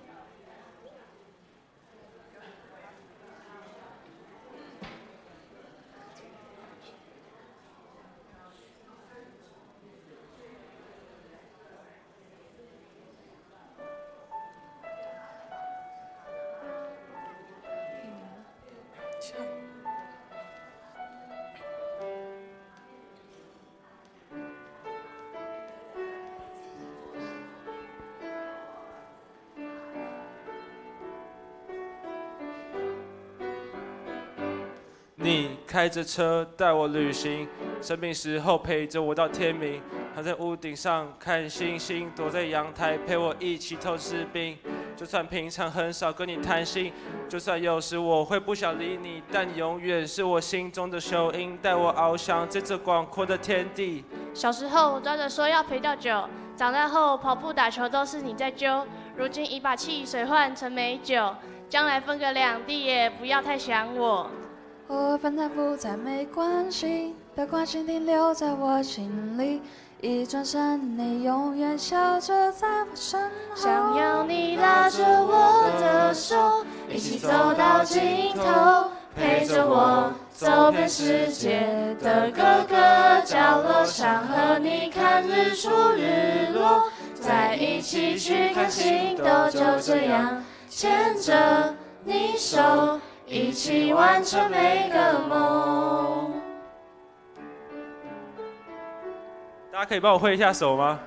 你开着车带我旅行，生病时候陪着我到天明，躺在屋顶上看星星，躲在阳台陪我一起偷吃冰。就算平常很少跟你谈心，就算有时我会不想理你，但你永远是我心中的雄鹰，带我翱翔在这广阔的天地。小时候抓着说要陪到酒，长大后跑步打球都是你在揪，如今已把汽水换成美酒，将来分隔两地也不要太想我。偶尔分开不再没关系，的关心停留在我心里。一转身，你永远笑着在我身后。想要你拉着我的手，一起走到尽头，陪着我走遍世界的各个角落，想和你看日出日落，再一起去看星斗，就这样牵着你手。一起完成每个梦。大家可以帮我挥一下手吗？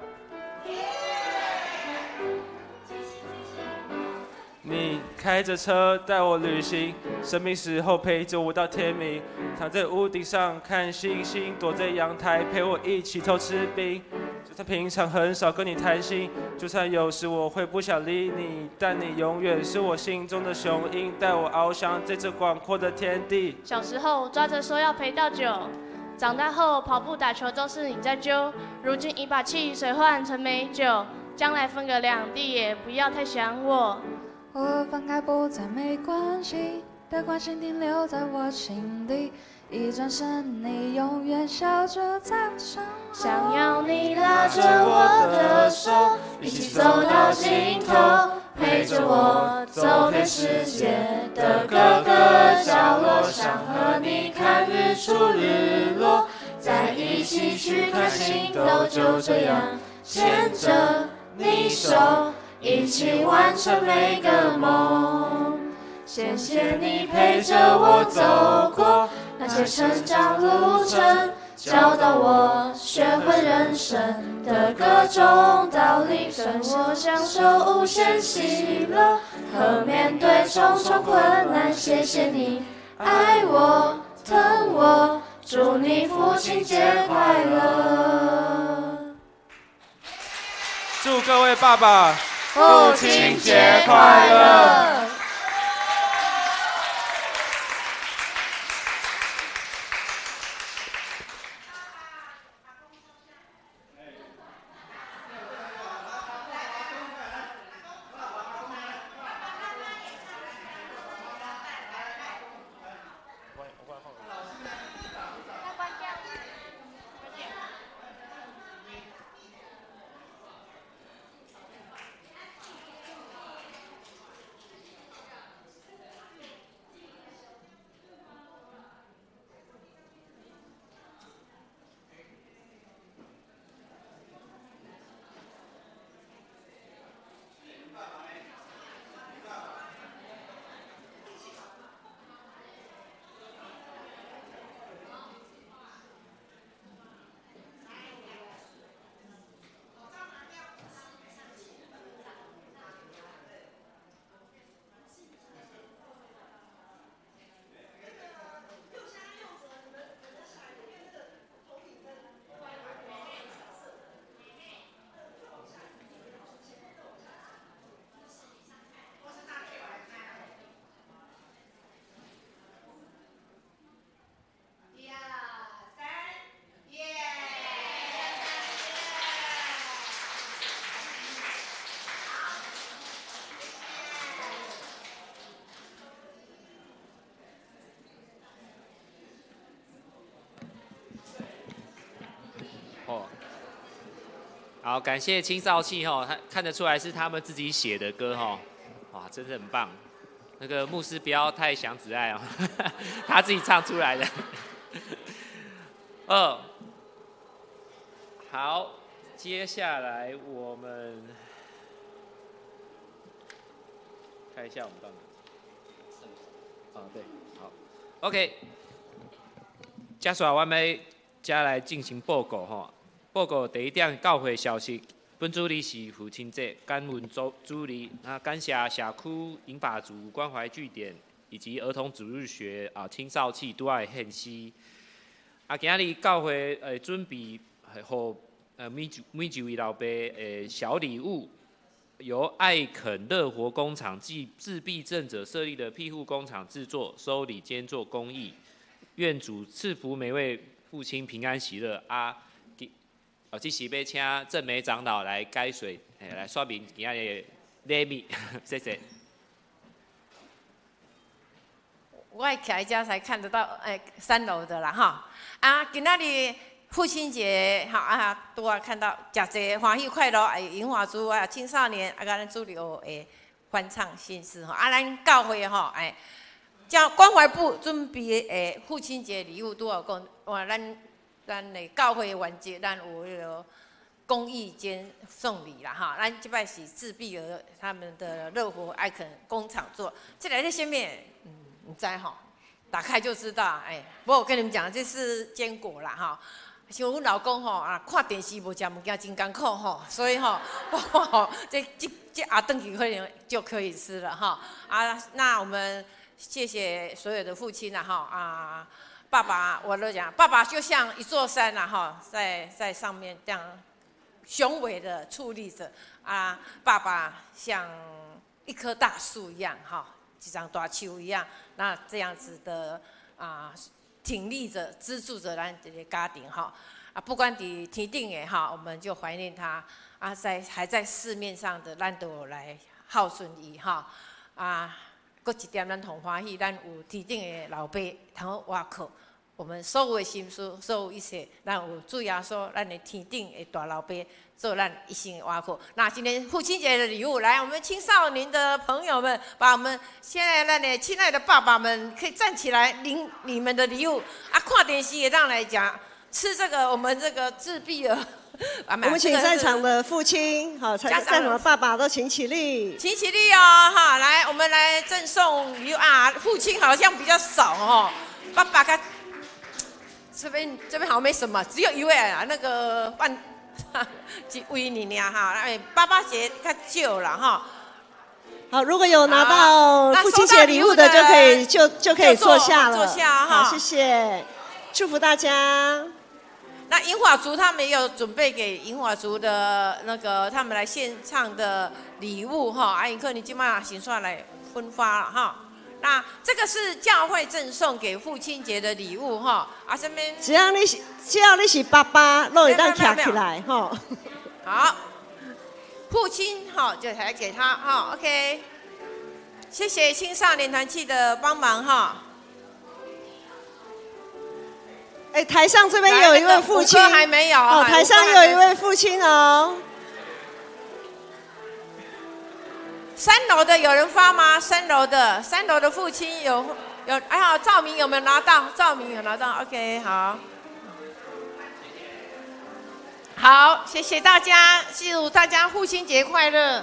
你开着车带我旅行，生病时候陪着我到天明，躺在屋顶上看星星，躲在阳台陪我一起偷吃冰。就算平常很少跟你谈心，就算有时我会不想理你，但你永远是我心中的雄鹰，带我翱翔在这广阔的天地。小时候抓着说要陪到酒，长大后跑步打球都是你在揪，如今已把汽水换成美酒，将来分隔两地也不要太想我。偶尔分开不再没关系，的关心停留在我心底。一转身，你永远笑着在我身后。想要你拉着我的手，一起走到尽头，陪着我走遍世界的各个角落，想和你看日出日落，再一一起去看星斗，就这样牵着你手，一起完成每个梦。谢谢你陪着我走过那些成长路程，教导我学会人生的各种道理，让我享受无限喜乐和面对重重困难。谢谢你爱我疼我，祝你父亲节快乐！祝各位爸爸父亲节快乐！好，感谢青少器吼，他看得出来是他们自己写的歌吼，哇，真的很棒。那个牧师不要太想子爱哦，他自己唱出来的。好，接下来我们看一下我们到哪？啊，对，好，OK。接下来我们再来进行报告吼。报告第一点，教会消息。本主日是父亲节，感恩主主日，那感谢社区银发族关怀据点以及儿童主日学啊青少器拄仔献诗。啊，今日教会准备予每一位老爸小礼物，由爱肯乐活工厂暨自闭症者设立的庇护工厂制作，收礼兼做公益。愿主赐福每位父亲平安喜乐啊！哦，这时欲请郑梅长老来解说，来说明今仔日的礼物，谢谢。我徛伫遮才看得到，三楼的啦哈。啊，今仔日父亲节，哈啊，拄仔看到诚济欢喜快乐，银发族啊，青少年啊，佮咱主流的欢唱新诗吼。啊，咱教会吼，叫关怀部准备的父亲节礼物，拄仔讲，哇，咱的教会环节，咱有彼个公益捐送礼啦哈。咱这摆是自闭儿他们的乐活爱肯工厂做，这来是啥物？毋知吼，打开就知道。不过我跟你们讲，这是坚果啦哈。像阮老公吼啊，看电视无食物件真艰苦吼，所以吼，包括吼这阿顿去可能就可以吃了哈。啊，那我们谢谢所有的父亲啦哈啊。爸爸，我都讲，爸爸就像一座山呐，哈，在上面这样雄伟的矗立着啊。爸爸像一棵大树一样，哈，一张大树一样，那这样子的啊，挺立着，资助着咱这个家庭，哈啊，不管伫天顶的哈，我们就怀念他啊，还在市面上的，咱都来孝顺伊哈啊。阁一点，咱同欢喜，咱有天顶的老爸通倚靠，我们所有的心思，所有一切，咱有主耶稣，咱的天顶的大老爸做咱一生的倚靠。那今天父亲节的礼物，来，我们青少年的朋友们，把我们现在咱的亲爱的爸爸们可以站起来领你们的礼物啊！看电视的当来讲，吃这个，我们这个自闭了。我我们请在场的父亲，好，在场的爸爸都请起立，请起立哦，哈，来，我们来赠送礼物啊，父亲好像比较少哦，爸爸他这边好像没什么，只有一位啊，那个万一位尔尔哈，哎，爸爸节较少啦哈。好，如果有拿到父亲节礼物的，就可以就可以坐下了。坐下哈，好，谢谢，祝福大家。那银华族他们也有准备给银华族的那个他们来献唱的礼物哈，阿英克你今嘛先出来分发了哈。那这个是教会赠送给父亲节的礼物哈，啊这边只要你是爸爸，拢会当徛起来哈。好，父亲哈就来给他哈，OK，谢谢青少年团契的帮忙哈。哎，台上这边有一位父亲，还没有哦，台上有一位父亲哦。三楼的有人发吗？三楼的，三楼的父亲有，哎好，赵明有没有拿到？赵明有拿到，OK，好。好，谢谢大家，祝大家父亲节快乐。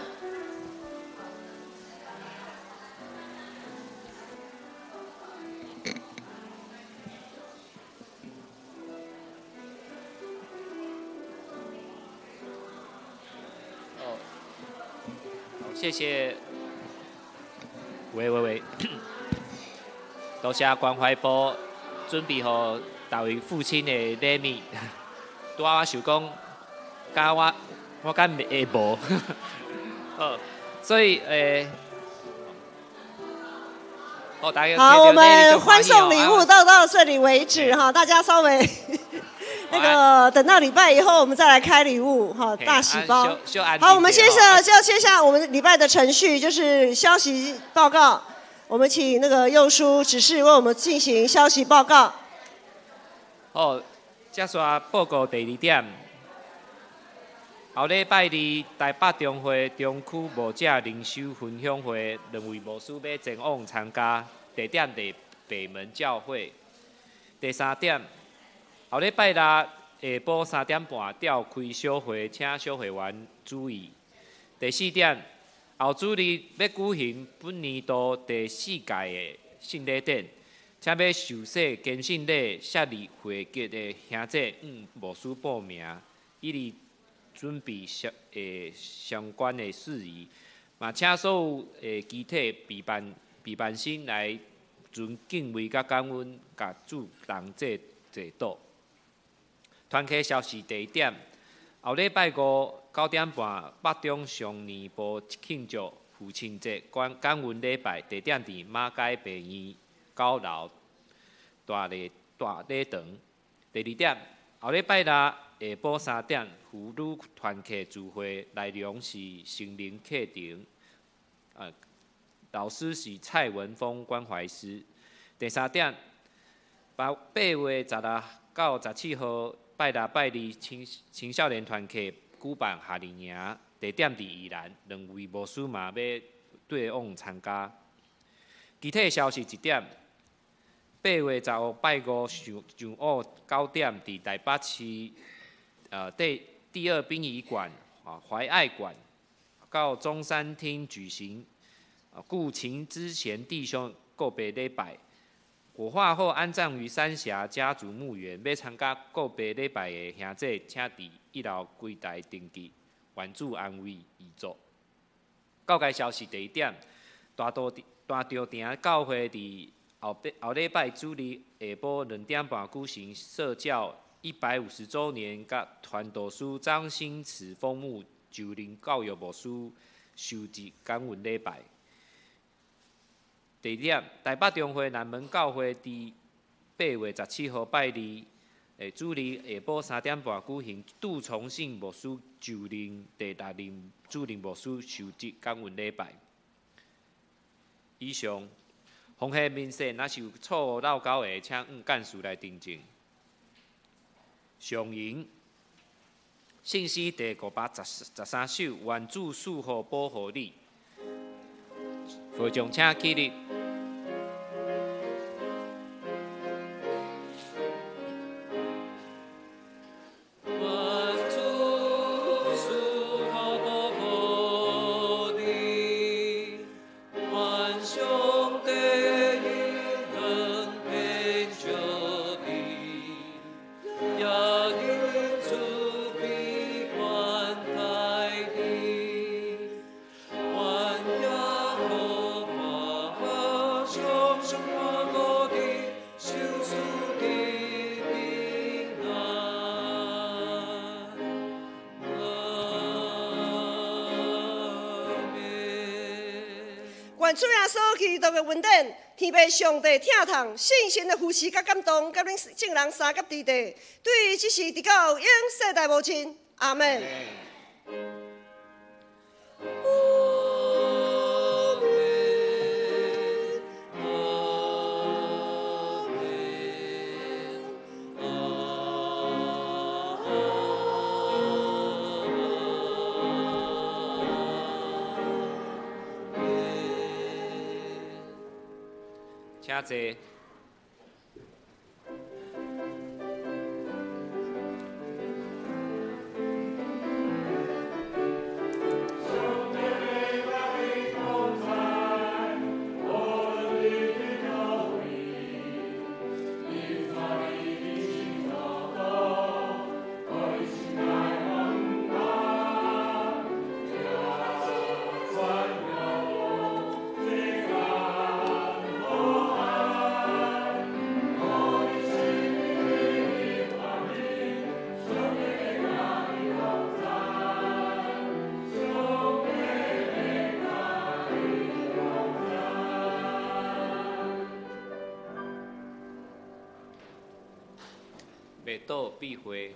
谢谢。喂喂喂，多谢关怀部准备予逐位父亲的礼物。拄仔我想讲，敢我敢会无？好，所以诶，好，大家好，我们欢送礼物到这里为止哈，大家稍微那个等到礼拜以后，我们再来开礼物哈，大喜包。好，我们接着就接下来我们礼拜的程序就是消息报告，我们请那个右书指示为我们进行消息报告。好，接续报告第二点。后礼拜二台北中会中区牧者灵修分享会，两位牧师欲前往参加，地点伫北门教会。第三点，后礼拜六下晡3点半召开小会，请小会员注意。第四点，后主日欲举行本年度第四届的圣礼典，请欲受洗坚信礼设立会籍的兄弟，向牧师报名，以利准备相关的事宜。嘛，请所有的肢体备办心来存敬畏佮感恩，共主同齐坐倒。团契消息第一点，后礼拜五9点半，北中少年部庆祝父亲节感恩礼拜，地点伫马偕病院9楼大礼堂。第二点，后礼拜六下晡3点，妇女团契聚会，内容是成人课程，老师是蔡文峰关怀师。第三点，8月16到17号。拜六拜二青少年团契举办夏令营，地点伫宜兰，两位牧师嘛欲对往参加。其他消息一点，8月15拜五上午9点，伫台北市第二殡仪馆啊怀爱馆到中山厅举行顾秦之前弟兄告别礼拜。火化后安葬于三峡家族墓园。欲参加告别礼拜的兄弟，请伫一楼柜台登记。愿主安慰遗族。告解消息第一点，大稻埕教会伫后礼拜主日下晡2点半举行设教150周年，佮传道师张新慈封牧就任教育牧师受职感恩礼拜。第二点，台北中会南门教会伫8月17号拜二，主日下晡3点半举行杜崇信牧师就任第六任主任牧师受职感恩礼拜。以上，风险明细若是有错误漏勾的，请向干事来订正。上引圣诗第513首，愿主赐福保护你。会众请起立。愿主耶稣基督的恩典、天父上帝疼痛、圣神的扶持佮感动，佮恁众人相佮伫地，对这时直到永世代无尽。阿门。请坐。默祷闭会。